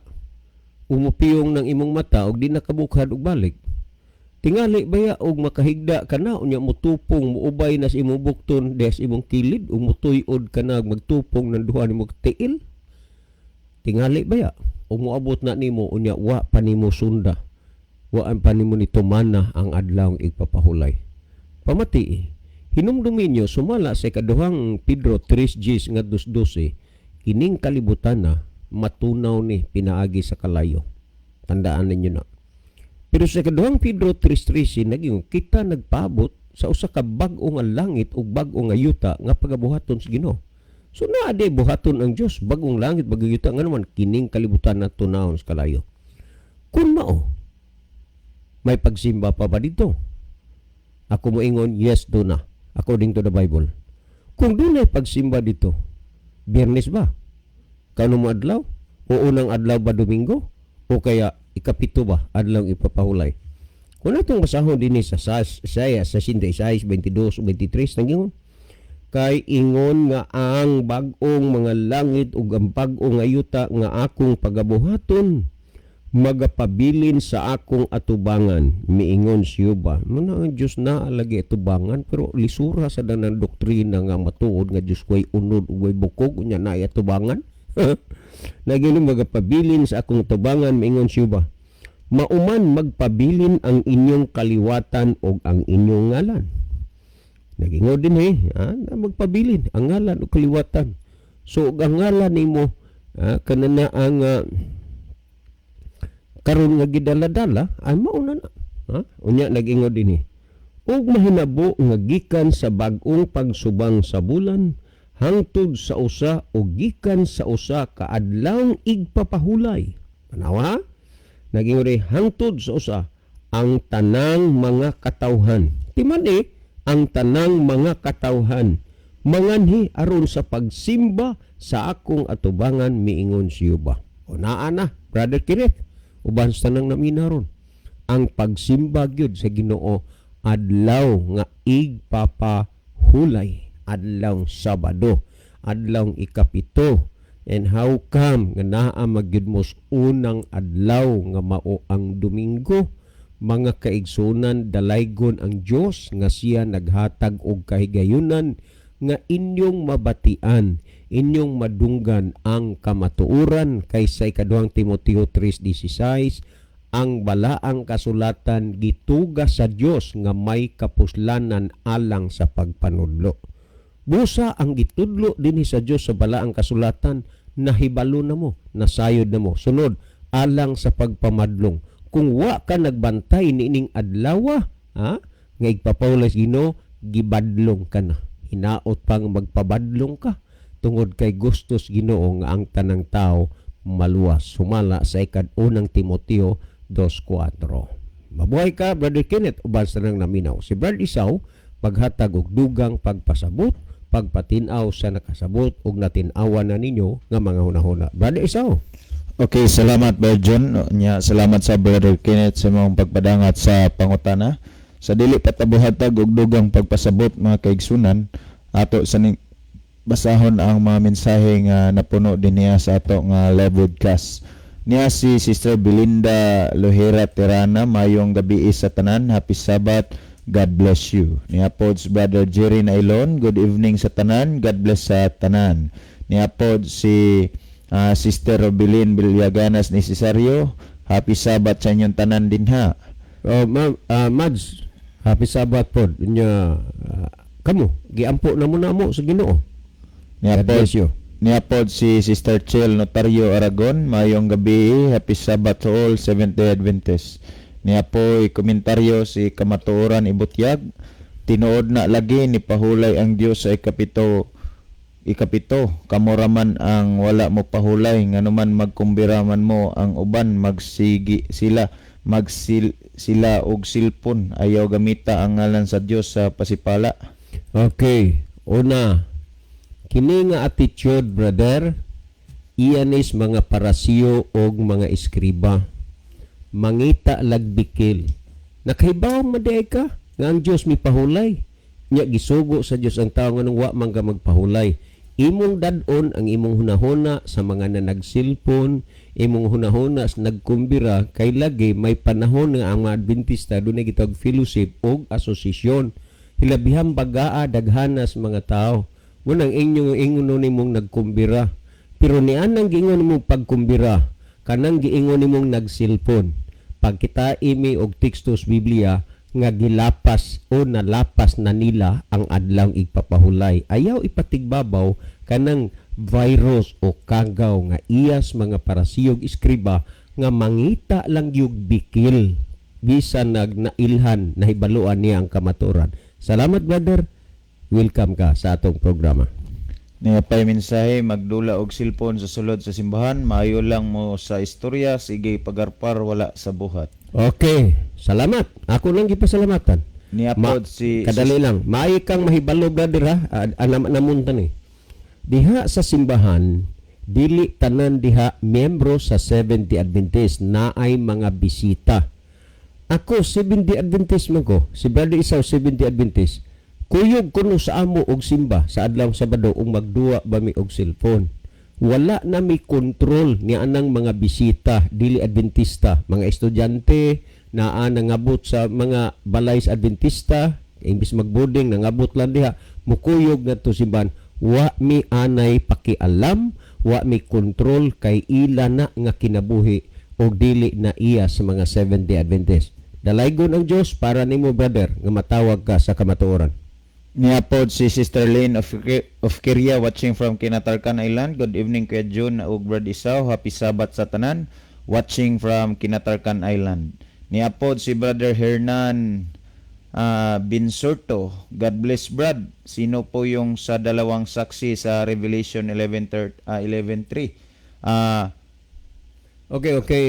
A: umupiyong ng imong mata og di nakabukhad og balik? Tingali baya og makahigda ka na, unya mutupong, muubay na sa imong bukton des imong kilid, ug mutuyod ka na magtupong ng duha nimong tiil? Tingali baya og moabot na nimo, unya wa pa nimo sunda, wa pa nimo ni tumana ang adlaw igpapahulay? Pamati, hinumdumi niyo, sumala sa ikaduhang Pedro 3 nga 2:12, kining kalibutan na matunaw ni pinaagi sa kalayo. Tandaan ninyo na. Pero sa ikaduhang Pedro 3:13, naging kita nagpaabot sa usa ka bag-o nga langit ug bag-o nga yuta nga pagabuhaton sa Ginoo. So naa di buhaton ang Dios, bag-ong langit, bag-ong yuta, nga naman kining kalibutan na tunawon sa kalayo. Kung mao, may pagsimba pa ba dito? Ako moingon, yes, duna, according to the Bible. Kung dunay pagsimba dito, Biyernes ba? Kano mo adlaw? O unang adlaw ba, Domingo? O kaya ikapito ba, adlaw ipapahulay? Kung atong basahon dinhi sa Isaiah 66, 22, 23, nangingon, kay ingon nga ang bag-ong mga langit ug ang bag-ong nga yuta nga akong pagabuhaton magapabilin sa akong atubangan, miingon si Jehova. Muna ang Diyos na lagi atubangan, pero lisura sa danang doktrina nga matuod nga Diyos ko'y unod ug way bukog, unya na atubangan. Nagini magapabilin sa akong atubangan, miingon si Jehova. Mauman magpabilin ang inyong kaliwatan ug ang inyong ngalan. Nagingon din eh, ha, na magpabilin ang ngalan ug kaliwatan. So ug ang ngalan nimo, ha, kanana ang karon nga gidala-dala ay mauna na. Ha? Unya nag-ingon din eh. Ug mahinabo nga gikan sa bag-ong pagsubang sa bulan hangtod sa usa o gikan sa usa ka adlawng igpapahulay. Tanawa? Naging rin hangtod sa usa ang tanang mga katawhan. Timan eh, ang tanang mga katawhan manganhi aron sa pagsimba sa akong atubangan, miingon si Jehova. O naa na, Brother Kenneth, uban sa tanang naminaron. Ang pagsimba gyud sa Ginoo, adlaw nga igpapahulay, adlaw Sabado, adlaw ikapito. And how come nga naa magyud mo sa unang adlaw nga mao ang Domingo? Mga kaigsunan, dalaygon ang Dios nga siya naghatag og kahigayunan nga inyong mabatian, inyong madunggan ang kamatuoran, kay sa ikaduhang Timoteo 3:16, ang balaang kasulatan gituga sa Dios nga may kapuslanan alang sa pagpanudlo. Busa ang gitudlo dinhi sa Dios sa balaang kasulatan, nahibalo na mo, nasayod na mo. Sunod, alang sa pagpamadlong. Kung wa ka nagbantay niining adlaw, ha, nga igpapahulay sa Ginoo, gibadlong ka na. Hinaot pang magpabadlong ka tungod kay gustos Ginoo nga ang tanang tao maluwas. Sumala sa ikad-unang Timoteo 2:4. Mabuhay ka, Brother Kenneth, uban sa nang naminaw. Si Brother Isaw, paghatag og dugang pagpasabot, pagpatinaw sa nakasabot ug natin-awan na ninyo nga mga hunahuna. Brother Isaw.
B: Okay, salamat, Brother John. Nya, salamat sa Brother Kenneth sa imong pagpadangat sa pangutana. Sa dili pa ta mohatag og dugang pagpasabot, mga kaigsunan, ato sa ning basahon ang mga mensahe nga napuno din niya sa ato nga live broadcast. Niya si Sister Belinda Lohera Tirana, "Mayong gabi sa tanan, happy Sabbath, God bless you." Niya pod si Brother Jerry Nailon, "Good evening sa tanan, God bless sa tanan." Niya pod si Sister Robilin Villaganas ni Cesario, happy Sabbath sa inyong tanan dinha.
A: Oh, ma Mads, happy Sabbath pod. Nya kamo giampo na mo namo sa Ginoo.
B: Niya
A: God
B: pod,
A: bless you.
B: niya pod si Sister Chel Notario Aragon, mayong gabi, happy Sabbath to all Seventh-day Adventists. Niya po komentaryo si Kamatuoran Ibutyag, tinuod na lagi ni pahulay ang Dios sa ikapito, kamo raman ang wala mo pahulay, nganuman magkumbira man mo ang uban, magsigi sila, magsil sila og silpon, ayaw gamita ang ngalan sa Dios sa pasipala.
A: Okay, una, kini nga attitude, brother, iyan is mga Parasiyo og mga eskriba. Mangita lagbikil. Nakahibaw man diay ka nga ang Dios mipahulay. Nya gisugo sa Dios ang tao nganong wa man ka magpahulay. Imong dad-on ang imong hunahuna sa mga nanagsilpon, imong hunahuna sa nagkumbira, kay lagi may panahon nga ang mga Adventista dunay gitawag fellowship og asosasyon. Hilabihan bagaa daghanas mga tao. Munang inyong ingon nimong nagkumbira. Pero nianang giingon nimong pagkumbira, kanang giingon nimong nagsilpon. Pagkita imi og teksto sa Biblia nga gilapas o nalapas na nila ang adlaw igpapahulay. Ayaw ipatigbabaw kanang virus o kagaw nga iyas mga Parasiyog eskriba nga mangita lang yung bikil bisan nagnailhan, nahibaluan niya ang kamatuoran. Salamat, brother. Welcome ka sa atong programa.
B: Niya pa'y mensahe, magdula og silpon sa sulod sa simbahan, maayo lang mo sa istorya, sige pagarpar, wala sa buhat.
A: Okay, salamat. Ako lang gipasalamatan.
B: Niya pod si
A: Kadali lang. Maayo kang mahibalo, brother, ha. Anam namuntan eh. Diha sa simbahan, dili tanan diha miyembro sa Seventh-day Adventist, naay mga bisita. Ako, Seventh-day Adventist man ko. Si Brother Isaw, Seventh-day Adventist. Kuyog kuno sa amo og simba sa adlaw Sabado ug magduwa ba mi og cellphone. Wala na mi kontrol ni anang mga bisita dili Adventista, mga estudyante naa nangabot sa mga balay sa Adventista, imbis magboarding nangabot lang diha, mukuyog na to simbahan. Wa mi anay pakialam, wa mi kontrol kay ila na nga kinabuhi og dili na iya sa mga Seventh-day Adventist. Dalaygon ang Dios para nimo, brother, nga matawag ka sa kamatuoran.
B: Niya pod si Sister Lane of Kiria watching from Kinatarkan Island. Good evening, Kuya June ug Brad Isaw. Happy Sabbath sa tanan. Watching from Kinatarkan Island. Niya pod si Brother Hernan Binsurto. God bless, Brad. Sino po yung sa dalawang saksi sa Revelation 11:3?
A: Okay.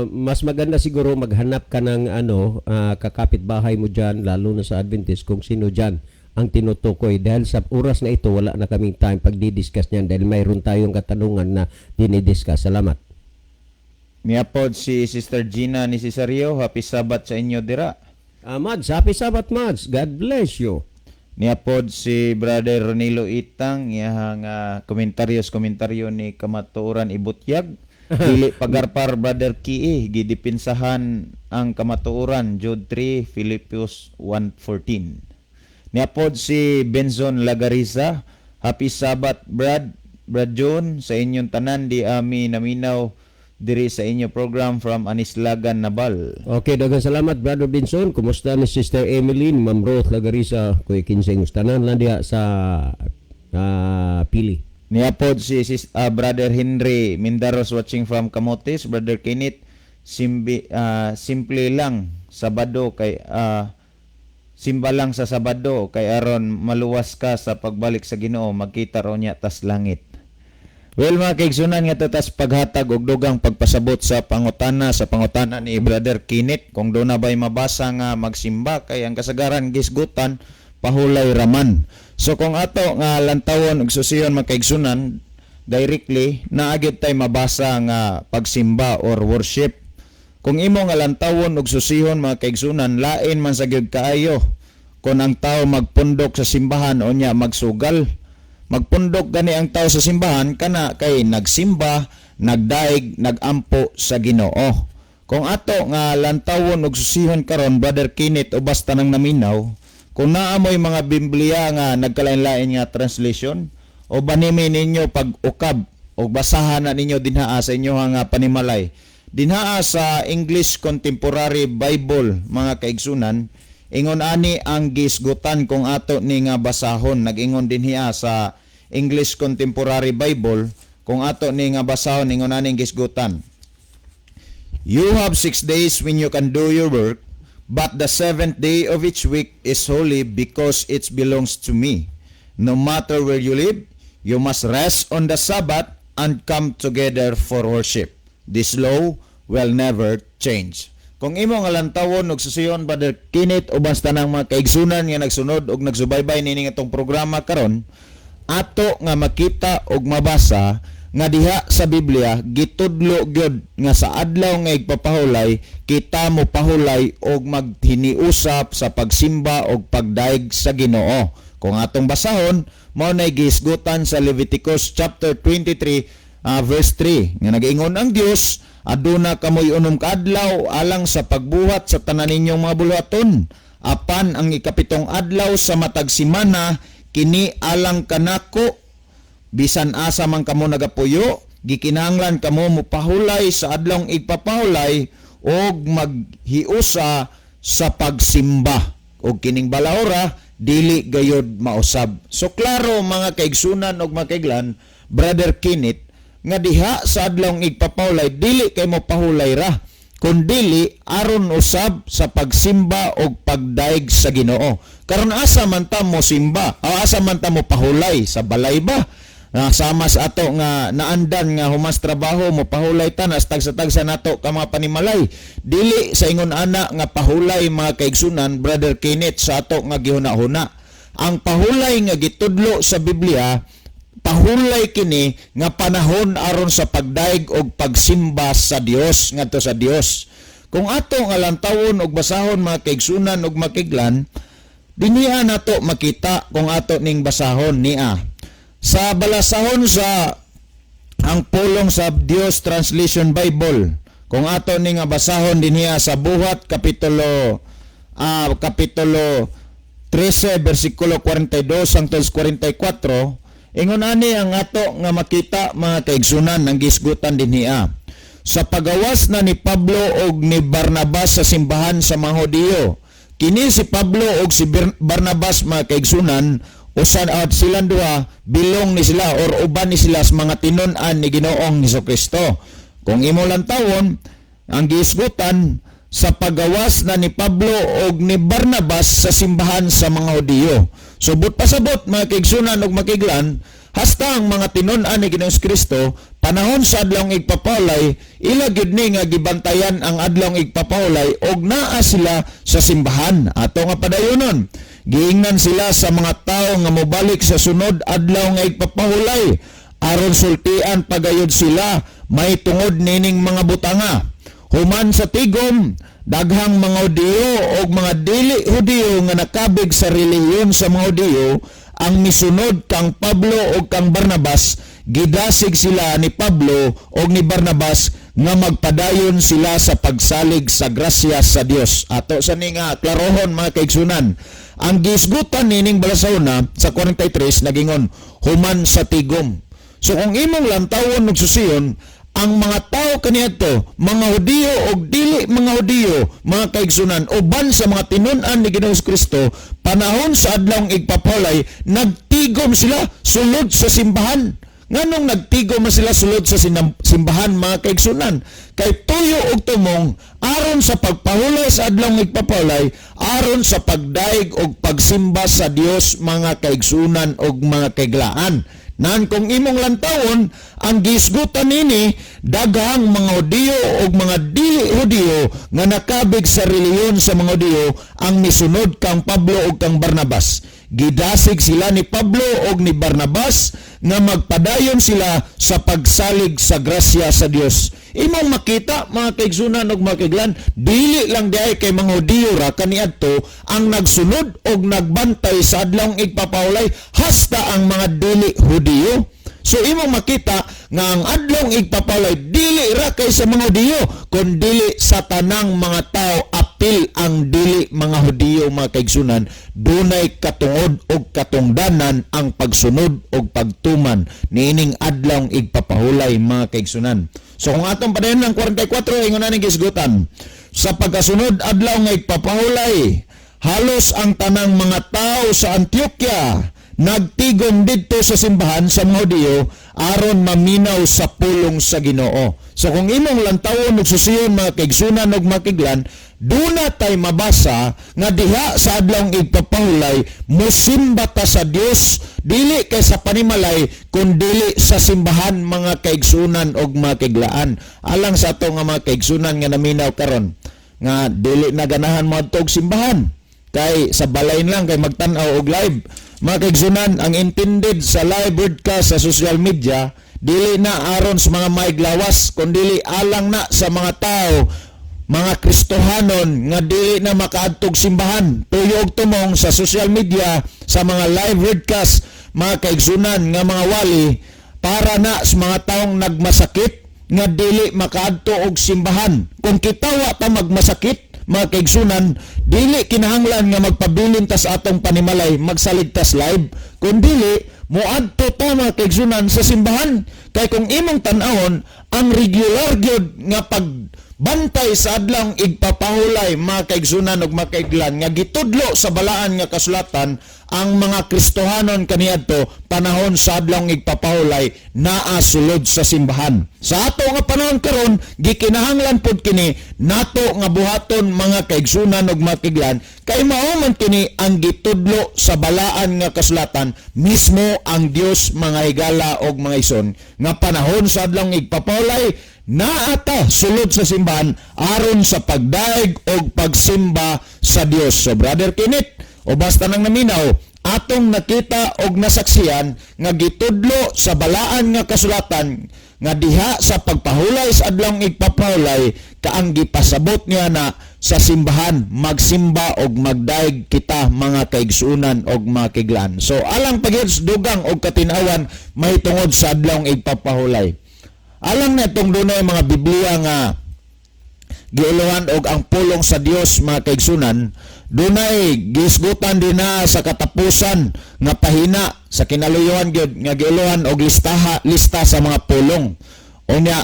A: Mas maganda siguro maghanap ka ng ano, kakapitbahay mo dyan, lalo na sa Adventist, kung sino dyan ang tinutukoy. Dahil sa oras na ito, wala na kaming time pagdi-discuss niyan dahil mayroon tayong katanungan na dinidiscuss. Salamat.
B: Niya pod si Sister Gina ni Cesario. Happy Sabbath sa inyo dira.
A: Mads, happy Sabbath, Mads. God bless you.
B: Niya pod si Brother Ronilo Itang, iyahang komentaryo ni Kamatuoran Ibutyag. Dili pagarpar, Brother Kii, gidipinsahan ang kamatuoran, Jude 3, Philippians 1:14. Niya pod si Benson Lagariza. Happy Sabbath, Brad, Brad John, sa inyong tanan di ami naminaw diri sa inyo program from Anislagan, Nabal.
A: Okay, daghang salamat, Brother Benson. Kumusta ni Sister Emily, Ma'am Ruth Lagarisa, Kuya Kinseng, tanan lang diha sa Pili.
B: Niya pod si Brother Henry Mindaros watching from Camotes. Brother Kenneth, simple lang Sabado kay simba lang sa Sabado kay aron maluwas ka sa pagbalik sa Ginoo, magkita ro niya tas langit. Well, mga kaigsunan, nga tas paghatag og dugang pagpasabot sa pangutana ni Brother Kenneth kung doon na ba'y mabasa nga magsimba kay ang kasagaran gisgutan pahulay raman. So kung ato nga lantawon og susiyon, mga kaigsunan, directly naagid tay mabasa nga pagsimba or worship. Kung imo nga lantawon og susihon, mga kaigsunan, lain man sa gyud kaayo kung ang tao magpundok sa simbahan o nya magsugal. Magpundok gani ang tao sa simbahan kana kay nagsimba, nagdaig, nagampo sa Ginoo. Kung ato nga lantawon og susihon karon, Brother Kenneth o basta nang naminaw, kung naa moy mga Biblia nga nagkalain-lain nga translation o banimi ninyo pag ukab Og basahan na ninyo dinha sa inyo nga panimalay. Dinha sa English Contemporary Bible, mga kaigsunan, ingon ani ang gisgutan kung ato ni nga basahon. Nag-ingon dinhi sa English Contemporary Bible, kung ato ni nga basahon, ingon ani ang gisgutan. "You have 6 days when you can do your work, but the seventh day of each week is holy because it belongs to me. No matter where you live, you must rest on the Sabbath and come together for worship. This law will never change." Kung imo nga lantawon og susiyon, Brother Kenneth, uban sa tanang mga kaigsunan nga nagsunod og nagsubaybay nining atong programa karon, ato nga makita og mabasa nga diha sa Biblia gitudlo gyud nga sa adlaw nga igpapahulay kita mo pahulay og maghiniusap sa pagsimba og pagdaig sa Ginoo. Kung atong basahon, mao nay gihisgutan sa Leviticus chapter 23 verse 3 nga nagaingon ang Dios, "Aduna kamoy 6 ka adlaw alang sa pagbuhat sa tanan ninyong mga buluhaton, apan ang 7 adlaw sa matag semana kini alang kanako. Bisan asa man kamo nagapuyo, gikinahanglan kamo mopahulay sa adlawng igpapahulay og maghiusa sa pagsimba. Og kining balahora dili gayod mausab." So klaro, mga kaigsunan og mga kaiglan, Brother Kenneth, nga diha sa adlawng igpapahulay dili kay mo pahulay ra, kundili aron usab sa pagsimba og pagdaig sa Ginoo. Karon, asa man ta mo simba o asa man ta mo pahulay? Sa balay ba? Na sama sa ato nga naandan nga humas trabaho mo pahulay ta nas tagsa-tagsa nato ka mga panimalay. Dili sa ingon ana nga pahulay, mga kaigsunan, Brother Kenneth, sa ato nga gihuna-huna. Ang pahulay nga gitudlo sa Biblia, pahulay kini nga panahon aron sa pagdaig og pagsimba sa Dios, ngadto sa Dios. Kung ato nga lantawon og basahon, mga kaigsunan og makiglan, dinhiha nato makita kung ato ning basahon niya sa balasahon sa Ang Pulong sa Dios Translation Bible. Kung ato ning nga basahon dinhiha sa Buhat kapitulo 13 bersikulo 42 hangtod 44, ingon ani ang ato nga makita, mga kaigsunan, ang gisgutan dinhiha. Sa pagawas na ni Pablo og ni Barnabas sa simbahan sa mga Hudiyo. Kini si Pablo og si Barnabas, mga kaigsunan, usan at silang duha bilong ni sila or uban ni sila sa mga tinun-an ni Ginoong Hesukristo. Kung imo lang tawon, ang gihisgutan, sa pagawas na ni Pablo og ni Barnabas sa simbahan sa mga Hudiyo. Subot pasabot, mga kaigsunan ug makiglan, hasta ang mga tinun-an ni Ginoong Kristo, panahon sa adlawng igpapahulay, ila gyud ni nga gibantayan ang adlawng igpapahulay og naa sila sa simbahan. Ato nga padayonon. Giingnan sila sa mga tao nga mobalik sa sunod adlaw nga igpapahulay aron sultian pagayod sila may tungod nining mga butanga. Human sa tigom, daghang mga Hudiyo og mga dili Hudiyo nga nakabig sa relihiyon sa mga Hudiyo ang misunod kang Pablo og kang Barnabas. Gidasig sila ni Pablo og ni Barnabas nga magpadayon sila sa pagsalig sa grasya sa Dios. Ato sa ni nga klarohon, mga kaigsunan. Ang gisgutan nining balasahona sa 43, nagingon human sa tigom. So kung imong lantawon og susiyon, ang mga tao kaniadto, mga Hudiyo og dili mga Hudiyo, mga kaigsunan, uban sa mga tinun-an ni Ginoong Kristo, panahon sa adlawng igpapahulay, nagtigom sila sulod sa simbahan. Nganong nagtigom man sila sulod sa simbahan, mga kaigsunan? Kay tuyo og tumong aron sa pagpahulay sa adlawng igpapahulay, aron sa pagdaig og pagsimba sa Dios, mga kaigsunan og mga kaiglaan. Nan kung imong lantawon, ang gisgutan nini, daghang mga Hudiyo og mga dili Hudiyo nga nakabig sa relihiyon sa mga Hudiyo ang misunod kang Pablo ug kang Barnabas. Gidasig sila ni Pablo og ni Barnabas nga magpadayon sila sa pagsalig sa grasya sa Dios. Imong makita, mga kaigsunan ug mga kaiglan, dili lang diay kay mga Hudiyo ra kaniadto ang nagsunod og nagbantay sa adlawng igpapahulay, hasta ang mga dili Hudiyo. So imong makita nga ang adlawng igpapahulay dili ra kay sa mga Hudiyo, kun dili sa tanang mga tao. apil ang dili mga Hudiyo, mga kaigsunan, dunay katungod og katungdanan ang pagsunod og pagtuman niining adlawng igpapahulay, mga kaigsunan. So kung atong padayon ng 44, ingon ani gisgutan: "Sa pagkasunod adlaw nga igpapahulay, halos ang tanang mga tao sa Antioquia nagtigom didto sa simbahan sa mga Hudiyo aron maminaw sa pulong sa Ginoo." So kung imong lantawon ug susiyon, mga kaigsunan ug makiglan, duna tay mabasa nga diha sa adlawng igpapahulay musimba ta sa Dios, dili kay sa panimalay kun dili sa simbahan, mga kaigsunan ug makiglaan. Alang sa ato nga mga kaigsunan nga naminaw karon nga dili na ganahan moadto og simbahan kay sa balay lang kay magtan-aw og live, mga kaigsunan, ang intended sa live broadcast sa social media dili na aron sa mga maiglawas kundili alang na sa mga tao, mga Kristohanon nga dili na makaadtog simbahan. Tuyo og tumong sa social media, sa mga live broadcast, mga kaigsunan nga mga wali, para na sa mga taong nagmasakit nga dili makaadto og simbahan. Kung kita wa ta magmasakit, mga kaigsunan, dili kinahanglan nga magpabilin ta sa atong panimalay, magsalig tas live, kun dili moadto ta, mga kaigsunan, sa simbahan. Kay kung imong tan-awon ang regular gyud nga pagbantay sa adlawng igpapahulay, mga kaigsunan ug mga kaiglan, nga gitudlo sa balaan nga kasulatan, ang mga Kristohanon kaniadto panahon sa adlawng igpapahulay naa sulod sa simbahan. Sa ato nga panahon karon, gikinahanglan pud kini nato nga buhaton, mga kaigsunan ug mga kaiglan, kay mao man kini ang gitudlo sa balaan nga kasulatan mismo, ang Dios, mga higala og mga ison, nga panahon sa adlawng igpapahulay naata sulod sa simbahan aron sa pagdaig og pagsimba sa Dios. So Brother Kenneth o basta nang naminaw, atong nakita og nasaksihan nga gitudlo sa balaan nga kasulatan nga diha sa pagpahulay sa adlawng igpapahulay kaang gipasabot niya na sa simbahan magsimba og magdaig kita, mga kaigsunan og mga kaiglan. So alang pagyud dugang og katinawan mahitungod sa adlawng igpapahulay. Alang na itong dunay mga Biblia nga giuluhan og Ang Pulong sa Dios, mga kaigsunan, dunay gisgutan din na sa katapusan nga pahina sa kinaluyuhan gyud nga giuluhan og listaha, lista sa mga pulong. Unya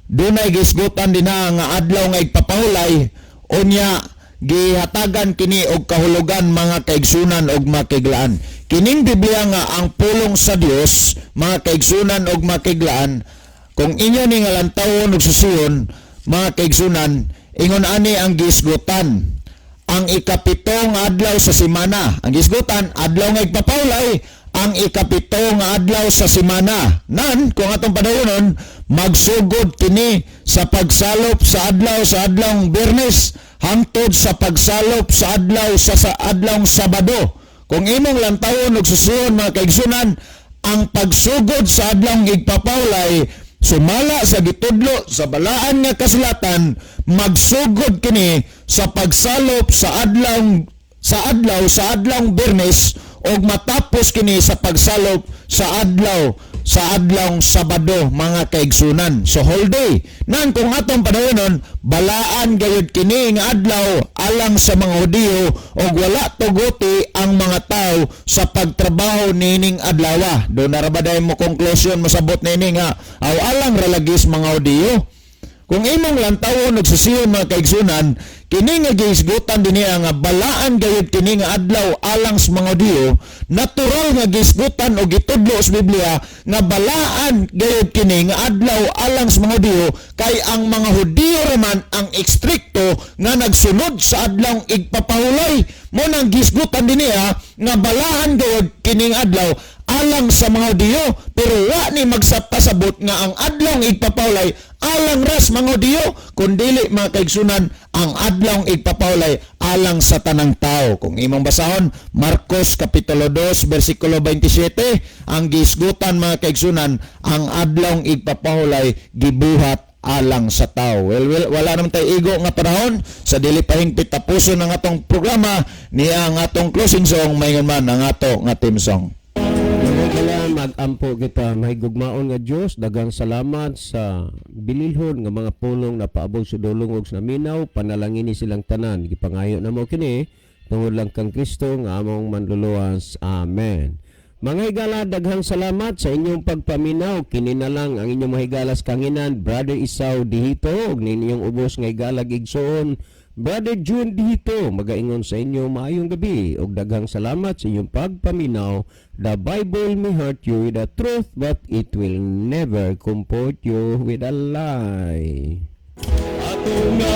B: dunay gisgutan din na nga adlaw nga igpapahulay, unya gihatagan kini og kahulugan, mga kaigsunan og mga kaiglaan. Kining Biblia nga Ang Pulong sa Dios, mga kaigsunan og mga kaiglaan, kung inyo ni nga lantawon ug susiyon, mga kaigsunan, ingon ani ang gisgutan: ang 7 nga adlaw sa semana. Ang gisgutan, adlaw nga igpapahulay, ang 7 nga adlaw sa semana. Nan, kung atong padayonon, magsugod kini sa pagsalop sa adlaw sa adlawng Biyernes hangtod sa pagsalop sa adlaw sa adlawng Sabado. Kung imong lantawon ug susiyon, mga kaigsunan, ang pagsugod sa adlawng igpapahulay sumala sa gitudlo sa balaan nga kasulatan, magsugod kini sa pagsalop sa adlawng Biyernes ug matapos kini sa pagsalop sa adlawng Sabado, mga kaigsunan. So whole day. Nan kung atong padayonon, balaan gayud kini nga adlaw alang sa mga Hudiyo ug wala tuguti ang mga tao sa pagtrabaho nining adlawa. Do na ra ba dahil mo conclusion, mosabot nini nga aw alang ralagis mga Hudiyo? Kung imong lantawon ug susiyon, mga kaigsunan, kini nga gihisgutan dinhi nga balaan gayud kini nga adlaw alang sa mga Hudiyo, natural nga gihisgutan o gitudlo sa Biblia nga balaan gayud kini nga adlaw alang sa mga Hudiyo kay ang mga Hudiyo raman ang ekstrikto nga nagsunod sa adlawng igpapahulay. Mo nang gihisgutan dinhi nga balaan gayud kining adlaw alang sa mga Hudiyo, pero wa ni magsapasabot nga ang adlawng igpapahulay alang ras mga Hudiyo, kundili, mga kaigsunan, ang adlawng igpapahulay alang sa tanang tao. Kung imong basahon Marcos kapitulo 2 bersikulo 27, ang gisgutan, mga kaigsunan, ang adlawng igpapahulay gibuhat alang sa tao. Well, wala naman tayo igo nga panahon sa dili pa hingpit tapuson ang atong programa niya ang atong closing song, maingon man ang ato nga theme song.
A: Mga Magampo kita. Mahigugmaon nga Dios, daghang salamat sa bililhon nga mga pulong na paabot sa dulong ug sa naminaw. Panalangini silang tanan. Gipangayo namo kini tungod lang kang Kristo nga among manluluwas. Amen. Mga higala, daghang salamat sa inyong pagpaminaw. Kini na lang ang inyong mahigalas kanginan, Brother Isaw Dihito, ug ninyong ubos nga higalag igsoon, Brother June Dihito, magaingon sa inyo maayong gabi ug daghang salamat sa inyong pagpaminaw. The Bible may hurt you with the truth, but it will never comfort you with a lie. Atong